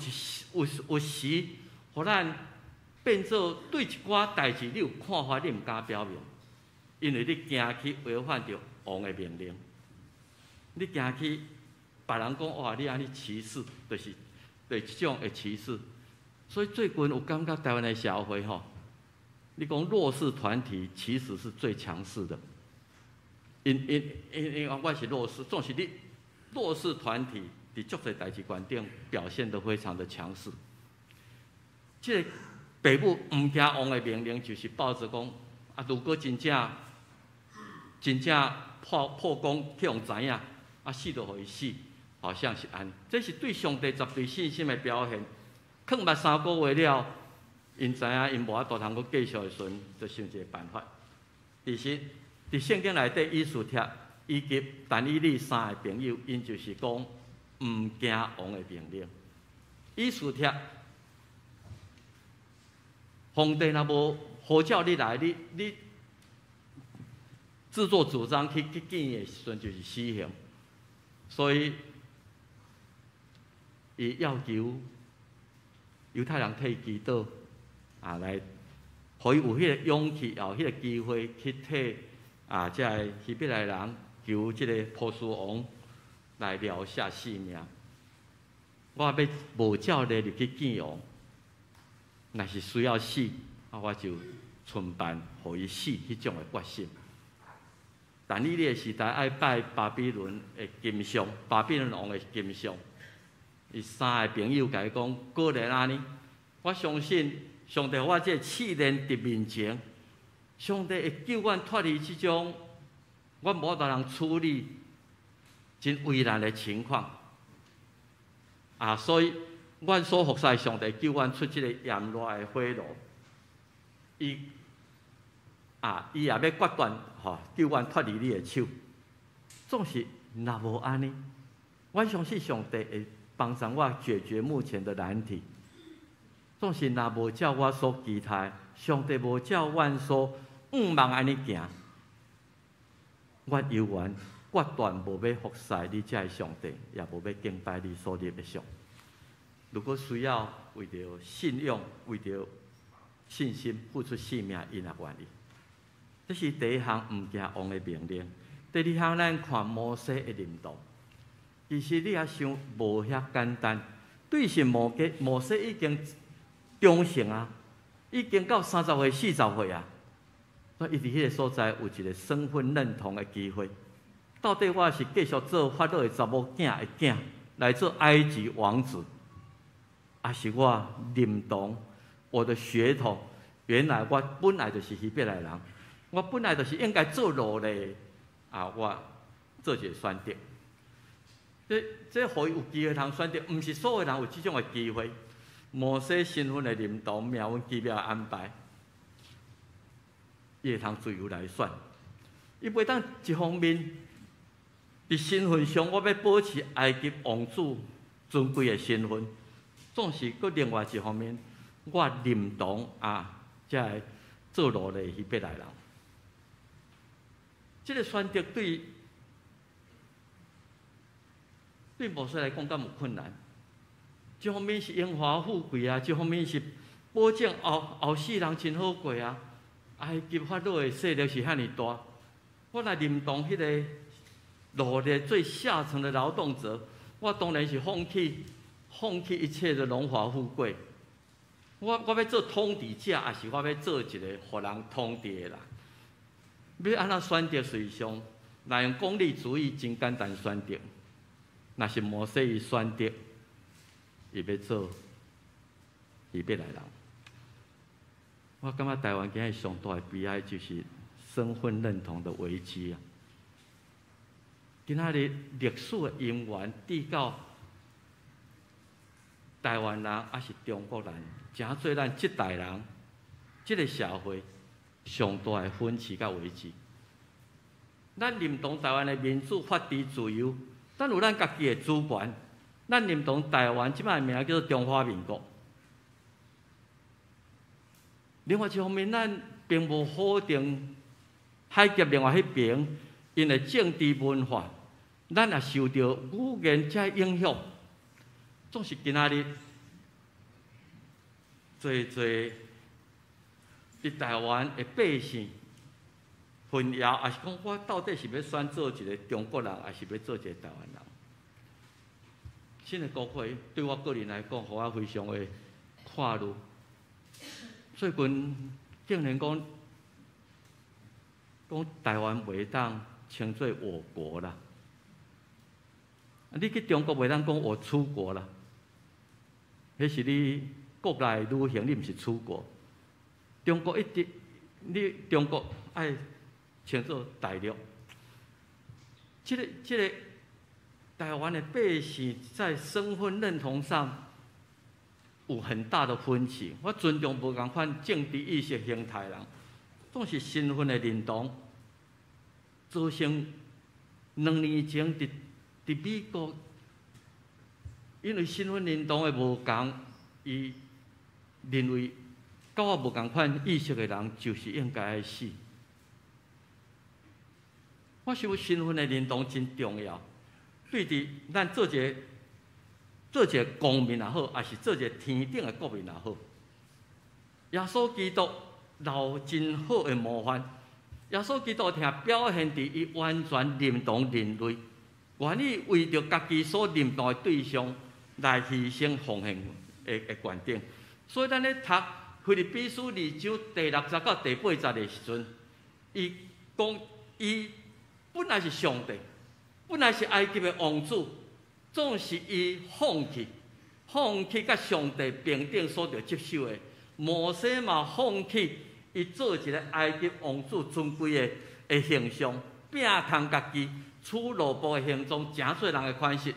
有有時，予咱變做對一寡代誌你有看法，你毋敢表明，因為你驚去違反著王的命令，你驚去。別人講哇，你按呢歧視，就是對這種的歧視。所以最近有感覺台灣的社會吼，你講弱勢團體其實是最強勢的。因我是弱勢，總是你弱勢團體佇足濟代誌觀頂表現得非常的強勢。這个爸母毋驚王的命令，就是抱著講啊，如果真正真正破功去予知影，啊死就予伊死。好像是按呢，這是對上帝絕對信心的表現。囥捌3個月了，𪜶知影𪜶無法度通閣繼續的時陣，就想一個辦法。其實，佇聖經內底，以斯帖以及但以理三个朋友，𪜶就是講毋驚王的命令。以斯帖，皇帝若無呼召你來，你自作主張去見伊的時陣，就是死刑。所以，伊要求猶太人替伊祈禱，啊，來予伊有彼個勇氣，也有彼個機會去替這个希伯來人求這个波斯王來饒赦性命。我欲無照例入去見王，若是需要死，我就盡辦予伊死彼種的決心。但以理的時代愛拜巴比倫的金像，巴比倫王的金像，伊三个朋友共伊講，果然按呢，我相信上帝予我這个試煉佇面前，上帝會救阮脫離這種阮無法度通處理真為難的情況。所以阮所服侍上帝救阮出這個炎熱的火爐，伊也欲決斷吼，救阮脫離你的手。總是若無按呢，我相信上帝會幫助我解決目前的難題。總是若無照我所期待，上帝無照阮所向望按呢行，我猶原決斷無欲服侍你這个上帝，也無欲敬拜你所立的像。如果需要為著信仰、為著信心付出性命，𪜶也願意。這是第一項毋驚王的命令。第二項，咱看摩西的認同。其實你也想無遐簡單，對是摩西已經長成啊，已經到30歲、40歲啊，所以伊佇彼个所在有一個身份認同的機會。到底我是繼續做法老的查某囝的囝，來做埃及王子，抑是我認同我的血統？原來我本來就是希伯來人，我本來就是應該做奴隸啊！我做一個選擇。這予伊有機會通選擇，毋是所有人有這種的機會。摩西身份的認同，命運奇妙的安排，伊會通自由來選。伊袂當一方面佇身份上，我欲保持埃及王子尊貴的身份，總是閣另外一方面，我認同這个做奴隸希伯來人。這个選擇對摩西來講，敢有困難？一方面是榮華富貴啊，一方面是保證後世人真好過啊。埃及法老的勢力是遐爾大，我來認同彼个奴隸最下層的勞動者，我當然是放棄一切的榮華富貴。我欲做統治者，抑是我欲做一个予人統治的人？欲按怎選擇？實際上，若用功利主義真簡單選擇。若是摩西伊選擇，伊欲做希伯來人。我感覺台灣今日上大的悲哀就是身份認同的危機啊！今仔日歷史的因緣，直到台灣人抑是中國人，成做咱這代人，這个社會上大的分歧佮危機。咱認同台灣的民主、法治、自由，咱有咱家己的主權。咱認同台灣這擺的名叫做中華民國。另外一方面，咱並無否定海峽另外彼爿𪜶的政治文化，咱也受著語言這影響。總是今仔日，濟濟佇台灣的百姓混淆，抑是講我到底是欲選做一个中國人，抑是欲做一个台灣人？新的國會對我個人來講，予我非常的困擾。最近竟然講台灣袂當稱做我國啦，你去中國袂當講我出國啦，彼是你國內旅行，你毋是出國。中國一直，你中國愛稱做大陸。這个台灣的百姓在身份認同上有很大的分歧。我尊重無仝款政治意識形態人，總是身份的認同，造成2年前佇美國，因為身份認同的無仝，伊認為佮我無仝款意識的人就是應該愛死。我想身份的認同真重要，對佇咱做一個公民也好，抑是做一個天頂的國民也好。耶穌基督留真好的模範。耶穌基督聽表現佇伊完全認同人類，願意為著家己所認同的對象來犧牲奉獻的觀點。所以咱咧讀腓立比書二章第六節到第八節的時陣，伊講伊本來是上帝，本來是埃及的王子，總是伊放棄佮上帝平等所著接受的。摩西嘛放棄伊做一个埃及王子尊貴的形象，摒空家己，取奴僕的形狀，成做人的款式。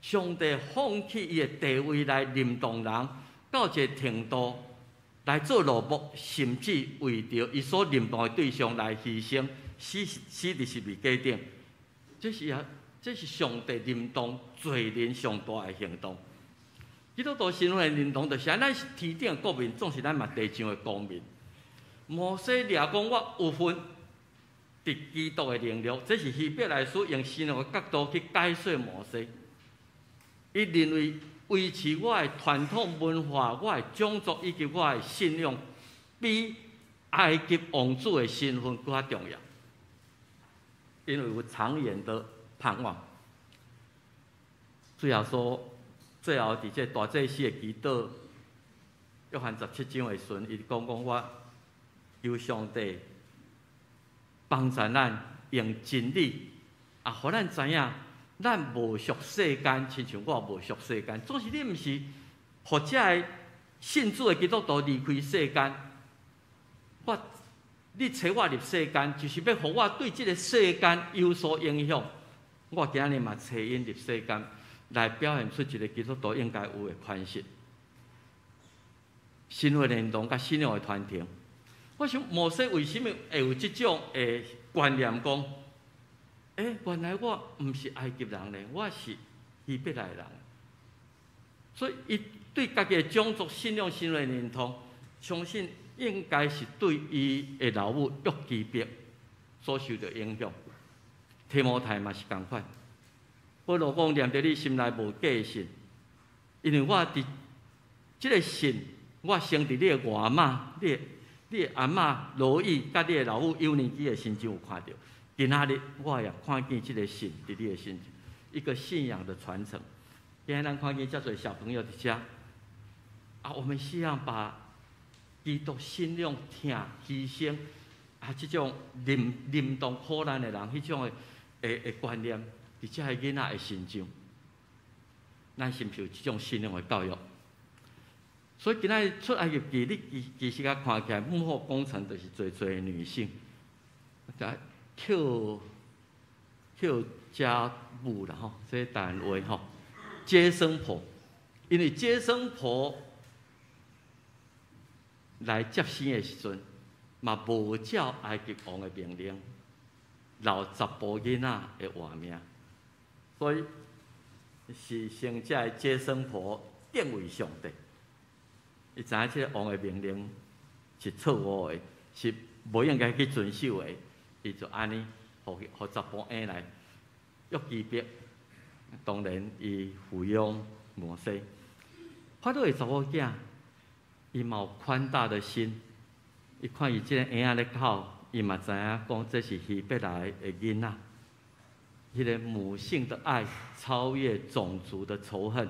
上帝放棄伊的地位來認同人，到一个程度來做奴僕，甚至為著伊所認同的對象來犧牲，死死佇十字架頂。這是啊，這是上帝認同罪人上大的行動。基督徒身份的認同就是按咱是天頂的國民，總是咱嘛地上的公民。摩西掠講我有份佇基督的榮耀，這是希伯來書用信仰的角度去解說摩西。伊認為維持我的傳統文化、我的種族以及我的信仰，比埃及王子的身份閣較重要，因為有長遠的盼望。最後說，最後佇這大祭司的祈禱，約翰十七章的時陣，伊講講我求上帝幫助咱用真理，啊，予咱知影，咱無屬世間，親像我無屬世間。總是你毋是，予這个信主的基督徒離開世間，我你揣我入世間，就是欲予我對這个世間有所影響。我今日嘛揣𪜶入世間，來表現出一个基督徒應該有的款式。身份認同佮信仰的傳承。我想摩西為啥物會有這種的觀念？講，欸，原來我毋是埃及人咧，我是希伯來人。所以，伊對家己的種族信仰、身份認同，相信應該是對伊的老母約基別所受著影響。提摩太嘛是仝款。保羅講念佇你心內無假信，因為我佇這个信，我先佇你的外媽、你的阿嬤羅以，佮你的老母友尼基的身上有看著。今仔日我也看見這个信佇你的身上，一個信仰的傳承。今日咱看見遮濟小朋友佇遮，啊，我們希望把基督信仰疼犧牲啊，這種忍忍動苦難的人，彼種的觀念，佇遮个囡仔的身上，咱是毋是有這種信仰的教育？所以今仔日出埃及記，你其實共看起來幕後功臣就是濟濟女性，啊，扣扣家母啦吼，這個台灣話吼，接生婆，因為接生婆來接生的時陣，嘛無照埃及王的命令，留查埔囡仔的活命，所以是先這个接生婆敬畏上帝，伊知影這个王的命令是錯誤的，是無應該去遵守的，伊就按呢，予予查埔嬰來約基別，當然伊撫養摩西。法老的查某囝，伊嘛有寬大的心，伊看伊這个嬰仔咧哭，伊嘛知影講這是希伯來的囡仔。彼个母性的愛超越種族的仇恨，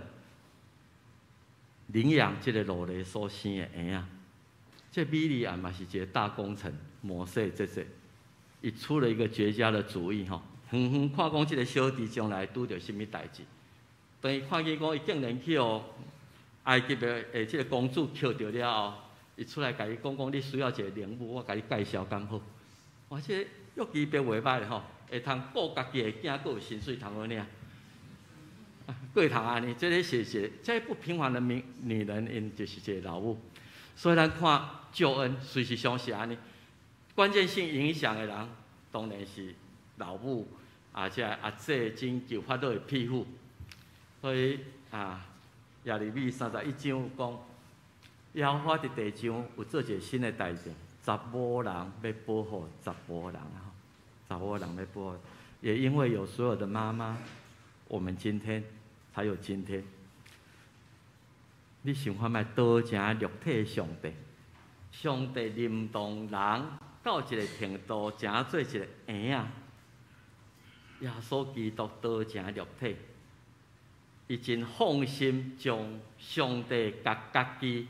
領養這个奴隸所生的嬰仔。這米利暗嘛是一个大功臣，摩西這這，伊出了一個絕佳的主意吼，遠遠看講這个小弟將來拄著啥物代誌，當伊看見講伊竟然去予埃及的這个公主抾著了後，伊出來共伊講講，你需要一個靈母，我共你介紹敢好？哇，這个約基別袂䆀吼，會通顧家己的囝，閣有薪水通好領，閣會通按呢？這个是一个，這个不平凡的女人，𪜶就是一个老母。所以咱看救恩，事實上是按呢，關鍵性影響的人，當然是老母，啊，這阿姊拯救法老的媳婦。所以啊，耶利米31章講，耶和華佇地上有做一个新的代誌，查某人欲保護查埔人，查某人欲保護，也因為有所有的媽媽，我們今天才有今天。你想看覓多誠肉體的上帝，上帝臨動人到一个程度，成做一个嬰仔。耶穌基督道成肉體，伊真放心將上帝共家己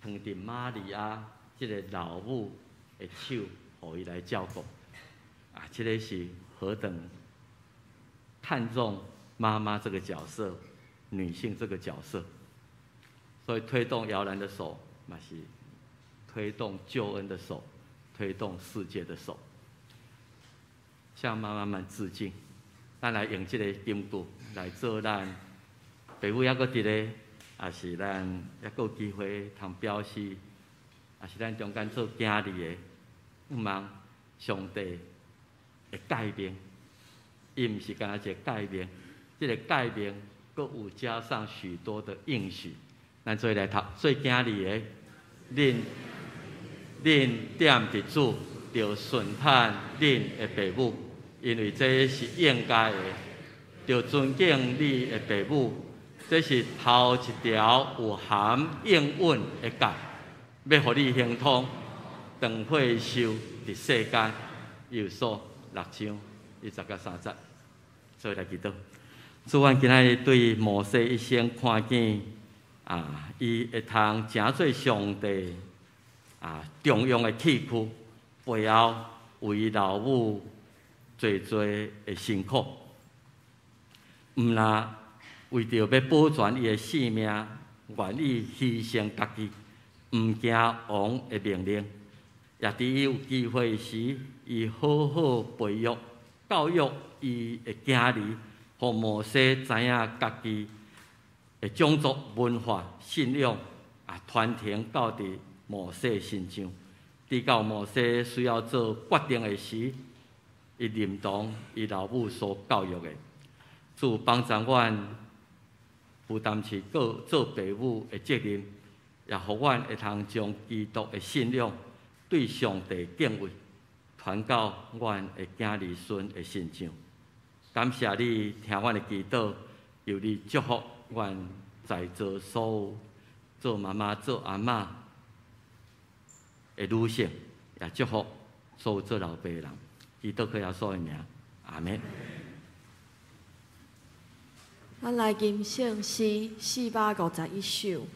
藏佇瑪利亞這个老母的手，予伊來照顧。啊，這个是何等看重媽媽這個角色，女性這個角色。所以推動搖籃的手，嘛是推動救恩的手，推動世界的手。向媽媽們致敬。咱來用這個金句來做咱爸母猶閣佇咧，也是咱猶閣有機會通表示，也是咱中間做囝兒的，向望上帝的誡命，伊毋是干焦一个誡命，這個誡命閣有加上許多的應許。咱做來讀，做囝兒的，恁踮佇主，著順趁恁的爸母，因為這是應該的。著尊敬你的爸母，這是頭一條有含應允的誡，欲予你亨通，長歲壽佇世間。以弗所6章1節到3節，做來祈禱。主，阮今仔日對摩西一生看見啊，伊會通成做上帝啊重用的器具，背後為老母濟濟的辛苦，毋但為著欲保全伊的性命，願意犧牲家己，毋驚王的命令，也佇伊有機會時，伊好好培育、教育伊的囝兒，予摩西知影家己的種族文化、信仰啊，傳承到佇摩西身上。直到摩西需要做決定的時，伊認同伊老母所教育的，主幫助阮負擔起做做爸母的責任，也予阮會通將基督的信仰對上帝敬畏傳到阮的囝兒孫的身上。感謝你聽阮的祈禱，求你祝福阮在座所有做媽媽、做阿嬤的女性，也祝福所有做老爸的人。祈禱靠耶穌的名，阿們。咱來吟聖詩451首，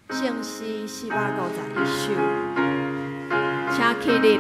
聖詩451首，請起立。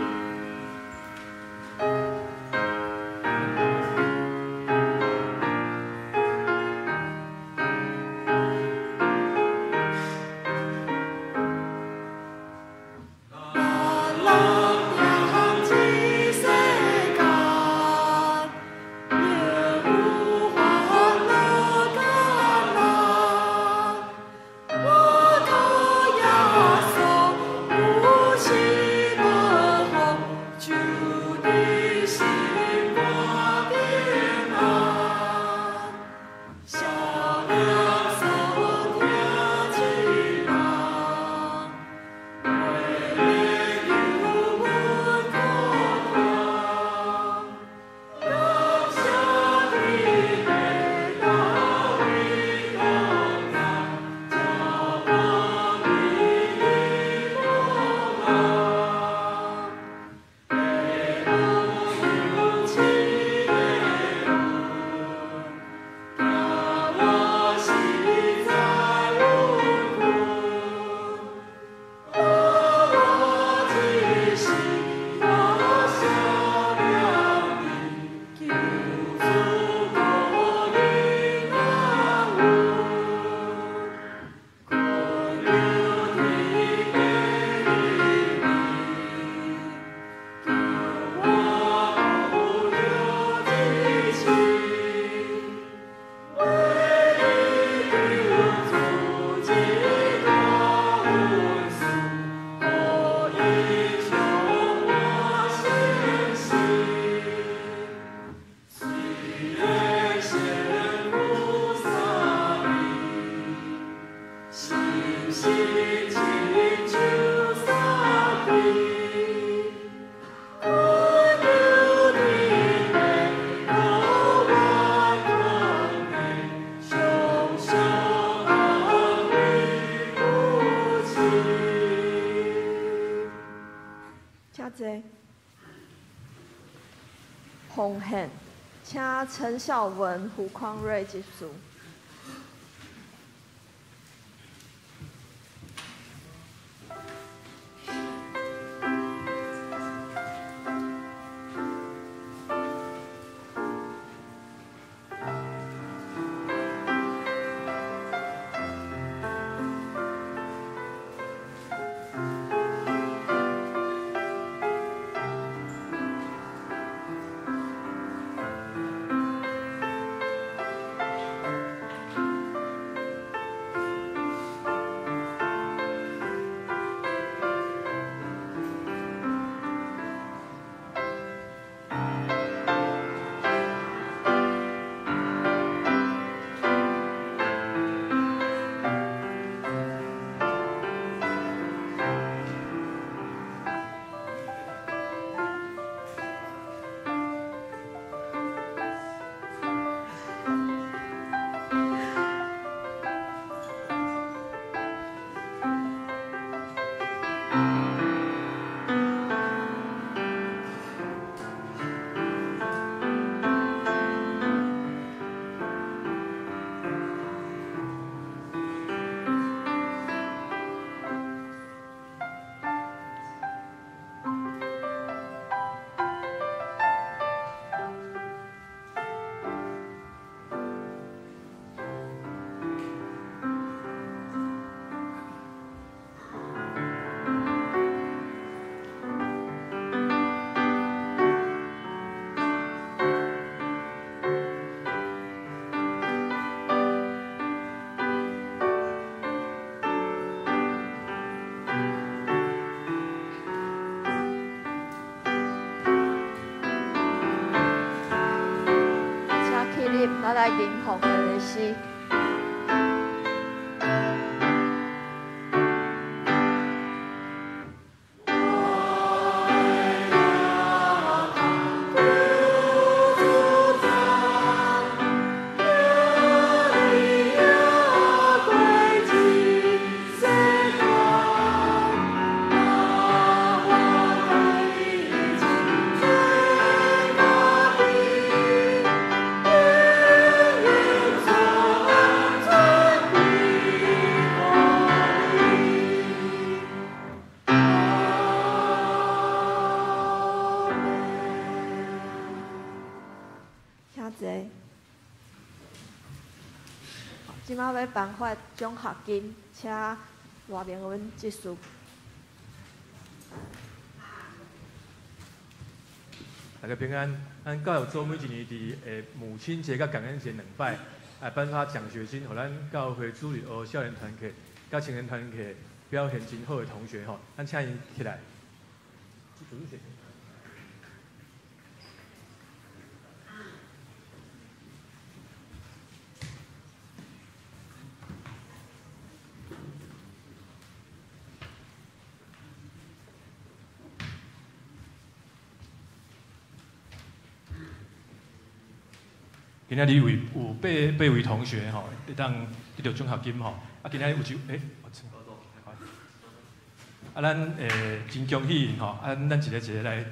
濟。奉獻，請陳孝文、胡匡瑞執事。咱來吟奉獻的詩。這擺欲頒發獎學金，請賴明文執事。大家平安。咱教育組每一年佇母親節佮感恩節兩擺，來頒發獎學金，予咱教會主日學少年團契、佮青年團契表現真好的同學吼，咱請𪜶起來。今仔日有八位同學吼，會當得著獎學金吼。啊，今仔日有一啊，咱真恭喜吼，啊，咱一個一個來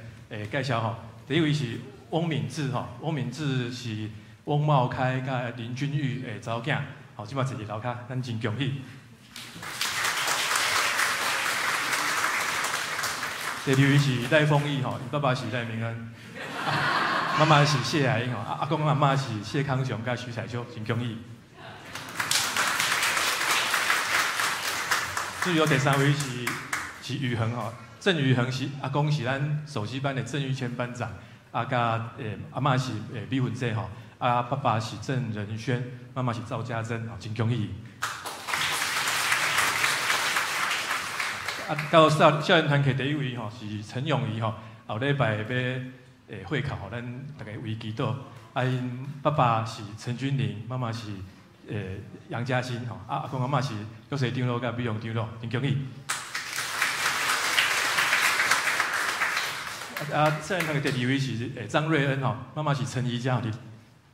介紹吼。第一位是翁敏智吼，翁敏智是翁茂開佮林君玉的查某囝，吼，這擺坐佇樓跤，咱真恭喜。第二位是賴豐毅吼，伊爸爸是賴明恩。媽媽是謝愛英吼，阿公阿嬤是謝康雄佮徐彩秀，真恭喜。至於第三位是宇恆吼，鄭宇恆是阿公是咱手機班的鄭玉謙班長，啊佮阿嬤是李文哲吼，啊爸爸是鄭仁軒，媽媽是趙家珍，吼，真恭喜。啊，到少年團契第一位吼是陳永儀吼，後禮拜欲會考吼，咱逐家為祈禱。啊，𪜶爸爸是陳君玲，媽媽是楊嘉欣吼，啊阿公阿嬤是玉水長老佮美容長老，真恭喜。啊，少年團的第二位是張瑞恩吼，媽媽是陳怡佳，佇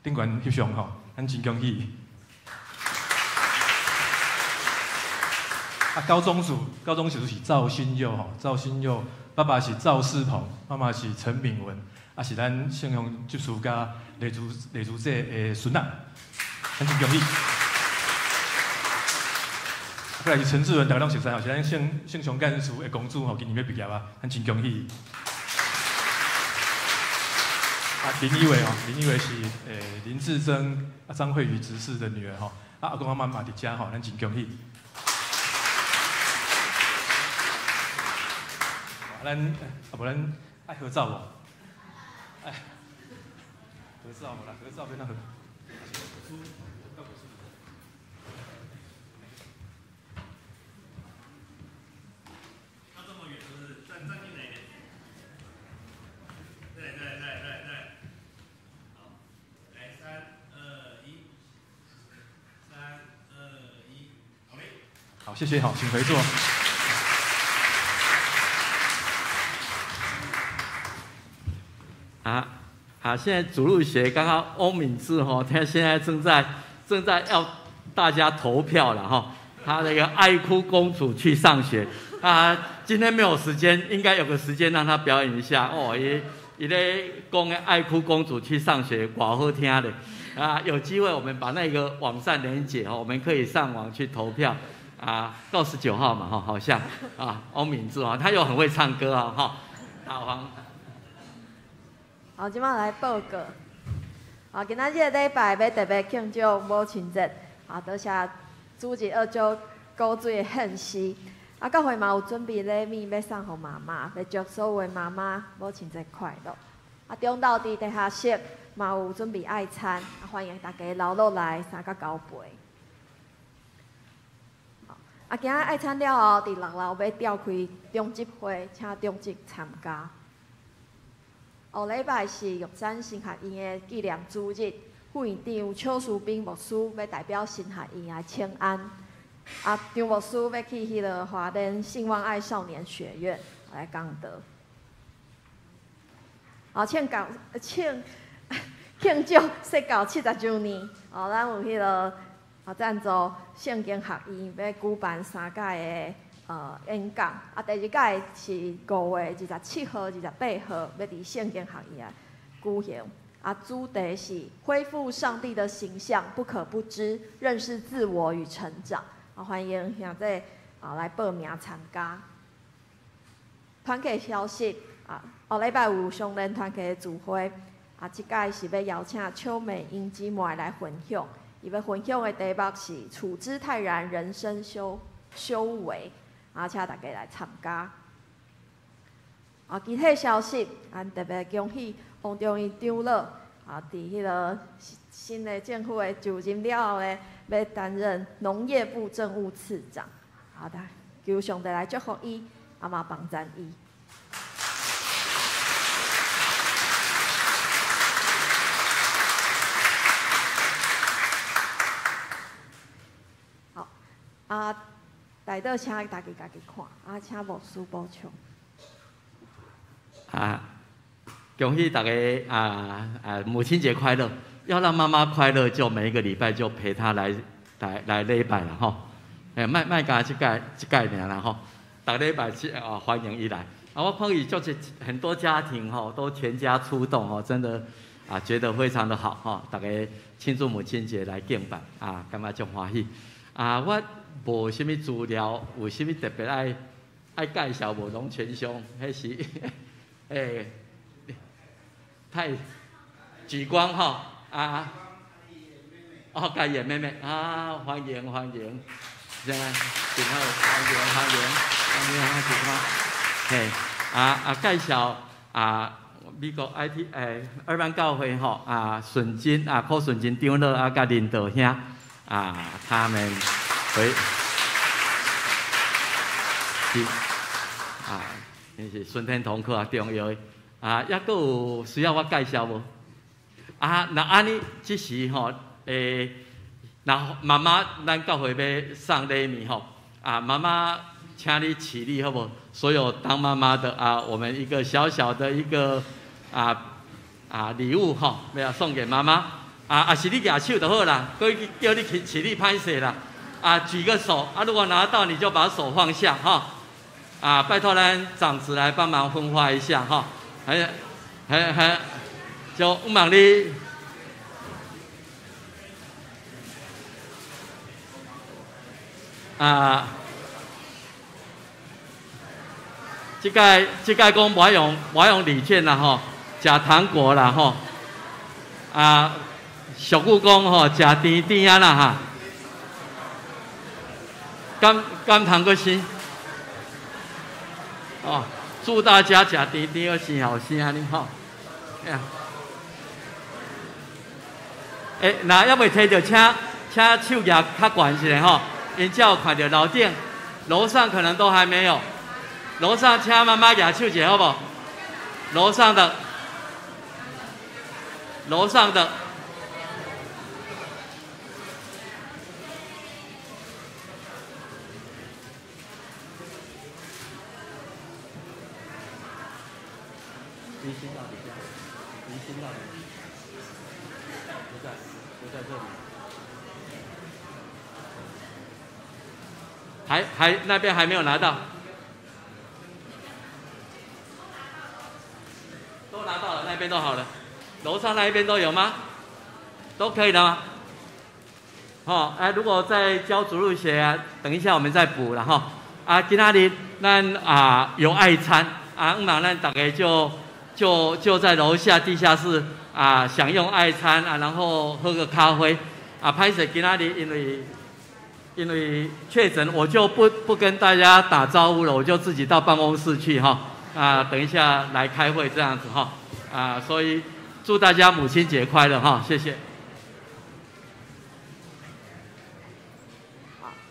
頂懸翕相吼，咱真恭喜。啊，高中组，高中组是赵新佑吼，赵新佑，爸爸是赵世鹏，妈妈是陈敏文，啊是咱圣雄执事佮丽珠丽珠姐的孙仔，咱真恭喜。过来是陈志文，大家拢熟悉吼，是咱圣圣雄干事的公主吼，今年欲毕业啊，咱真恭喜。啊，林一伟吼，林一伟是林志珍啊张慧瑜执事的女儿吼，啊阿公阿嬷嘛伫遮吼，咱真恭喜。啊，咱啊无咱爱合照无？哎，合照无啦，合照欲按怎合？要這麼遠是不是？站站進來一點。對對對對對。好，來三二一，三二一，好嘞。好，謝謝，好，請回座。啊啊！現在主日學剛剛翁敏志吼，他現在正在要大家投票了哈。他那個愛哭公主去上學，啊，今天沒有時間，應該有個時間讓他表演一下哦。伊伊咧講愛哭公主去上學，偌好聽的啊！有機會我們把那個網站連結哦，我們可以上網去投票啊。到19號嘛哈，好像啊，翁敏志啊，他又很會唱歌啊哈。大黃。好，這擺來報告。啊，今仔日個禮拜欲特別慶祝母親節，啊，多謝主日學祝古錐的獻詩。啊，教會嘛有準備禮物欲送予媽媽，欲祝所有的媽媽母親節快樂。啊，中晝佇地下室嘛有準備愛餐，啊，歡迎大家留落來三甲九陪。啊，今仔愛餐了後，佇6樓欲召開長執會，請長執參加。後禮拜是玉山神學院的紀念主日，副院長邱淑冰牧師欲代表神學院來請安。啊，張牧師欲去彼个華聯信望愛少年學院來講道。啊，慶教慶慶祝釋教70週年，哦，咱有彼个啊贊助聖經學院欲舉辦三屆的演講。啊，第二屆是5月27號、28號，欲佇聖經學院舉行。啊，主題是恢復上帝的形象，不可不知，認識自我與成長。啊，歡迎兄弟啊來報名參加。團契消息啊，後禮拜有雙連團契的聚會。啊，這屆是欲邀請邱美英姊妹來分享。伊欲分享的題目是處之泰然，人生修修為。啊，請大家來參加。啊，其他消息，咱特別恭喜王中義長老啊，佇彼个新的政府的就任了後呢，欲擔任農業部政務次長。好的，求上帝來祝福伊，啊嘛幫贊伊。好，啊，代禱請大家家己看，啊，請牧師補充。啊，恭喜大家啊啊！母親節快樂！要讓媽媽快樂，就每一個禮拜就陪她來來來禮拜啦吼。欸，莫莫干這屆這屆爾啦吼，逐禮拜去啊，歡迎伊來。啊，我看伊就是很多家庭吼，都全家出動吼，真的啊，覺得非常的好吼。大家慶祝母親節來敬拜啊，感覺足歡喜。啊，我無啥物資料，有啥物特別愛愛介紹無？攏全上，彼是。欸，太舉光吼啊！哦，家己的妹妹啊，歡迎歡迎，真真好，歡迎歡迎，歡迎舉光。嘿，啊啊，介紹啊，美國 IT 二班教會吼啊，順金啊，柯順金長老啊，佮林道兄啊，他們回是啊。是順天堂課較重要的啊，抑閣有需要我介紹無？啊，若按呢，這時吼，若媽媽咱教會欲送禮物吼，啊，媽媽請你起立好無？所有當媽媽的啊，我們一個小小的一個啊啊禮物吼，欲送給媽媽啊，啊是你舉手就好啦，閣叫你起起立歹勢啦，啊，舉個手啊！如果拿到，你就把手放下哈。啊，拜託咱長子來幫忙分發一下哈。還還還，就望你啊，這屆這屆講無愛用無愛用禮券啦吼，食糖果啦吼。啊，俗語講吼，食甜甜仔啦哈。甘甘糖閣生，哦，祝大家食甜甜閣生後生按呢吼。欸，若猶未提著，請請手舉較懸一下吼，𪜶才有看著樓頂，樓上可能都還沒有。樓上請媽媽舉手一下好無？樓上的，樓上的。林心到底下，林心到底不在，不在這裡。還還那邊還沒有拿到，都拿到了，那邊都好了，樓上那一邊都有嗎？都可以的嗎？好，哎，如果再教主日學啊，等一下我們再補了哈。啊，今仔日咱啊有愛餐啊，毋嘛咱大家就在樓下地下室啊，享用愛餐啊，然後喝個咖啡啊。歹勢今仔日因為確診，我就不跟大家打招呼了，我就自己到辦公室去哈。啊，等一下來開會這樣子哈。啊，所以祝大家母親節快樂哈，謝謝。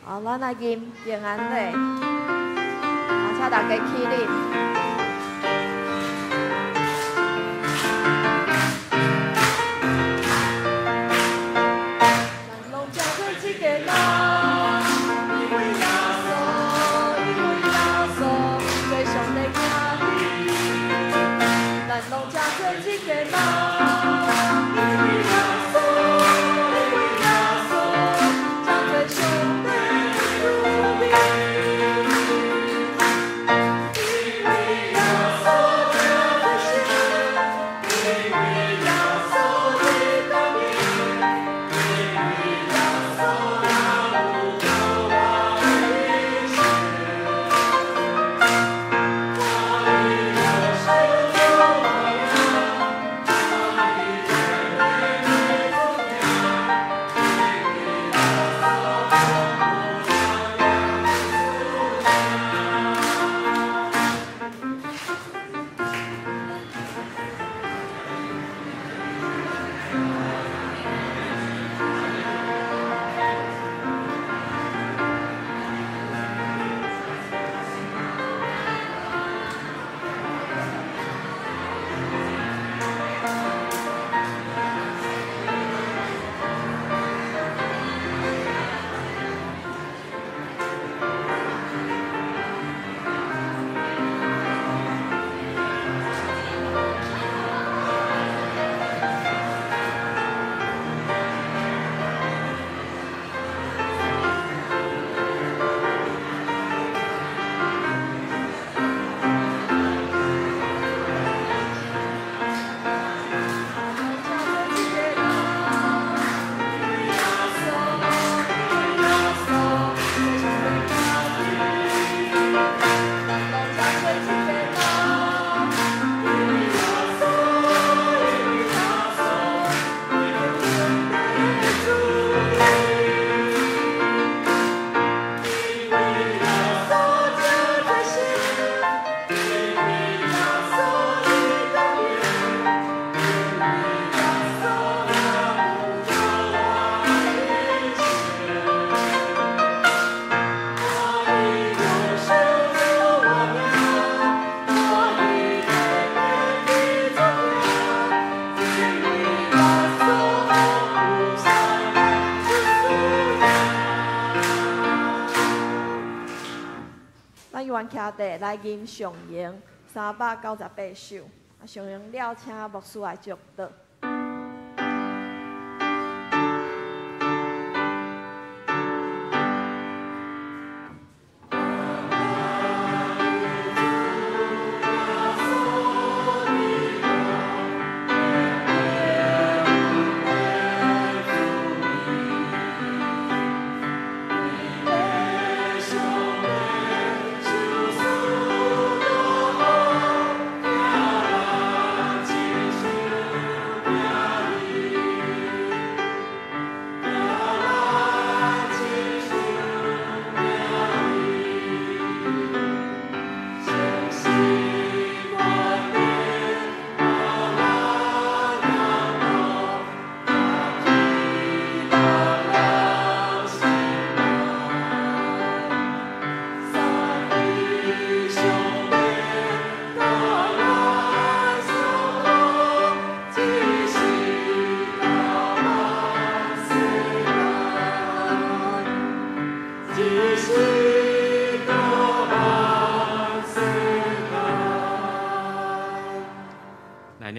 好，咱來吟平安禮，啊，請大家起立。徛地來吟上榮398首，啊，上榮了，請牧師來祝禱。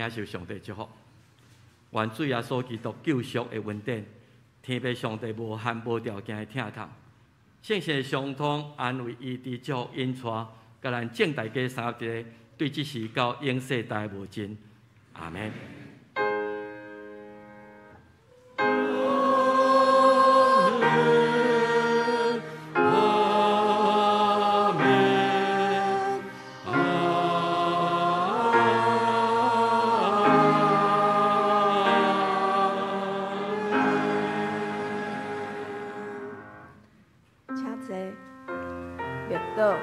領受上帝祝福。願主耶穌基督救贖的恩典，天父上帝無限無條件的疼痛，聖神的相通安慰醫治祝福引帶，共咱眾大家三合一個，對這時到永世代無盡。阿們。請坐，默禱。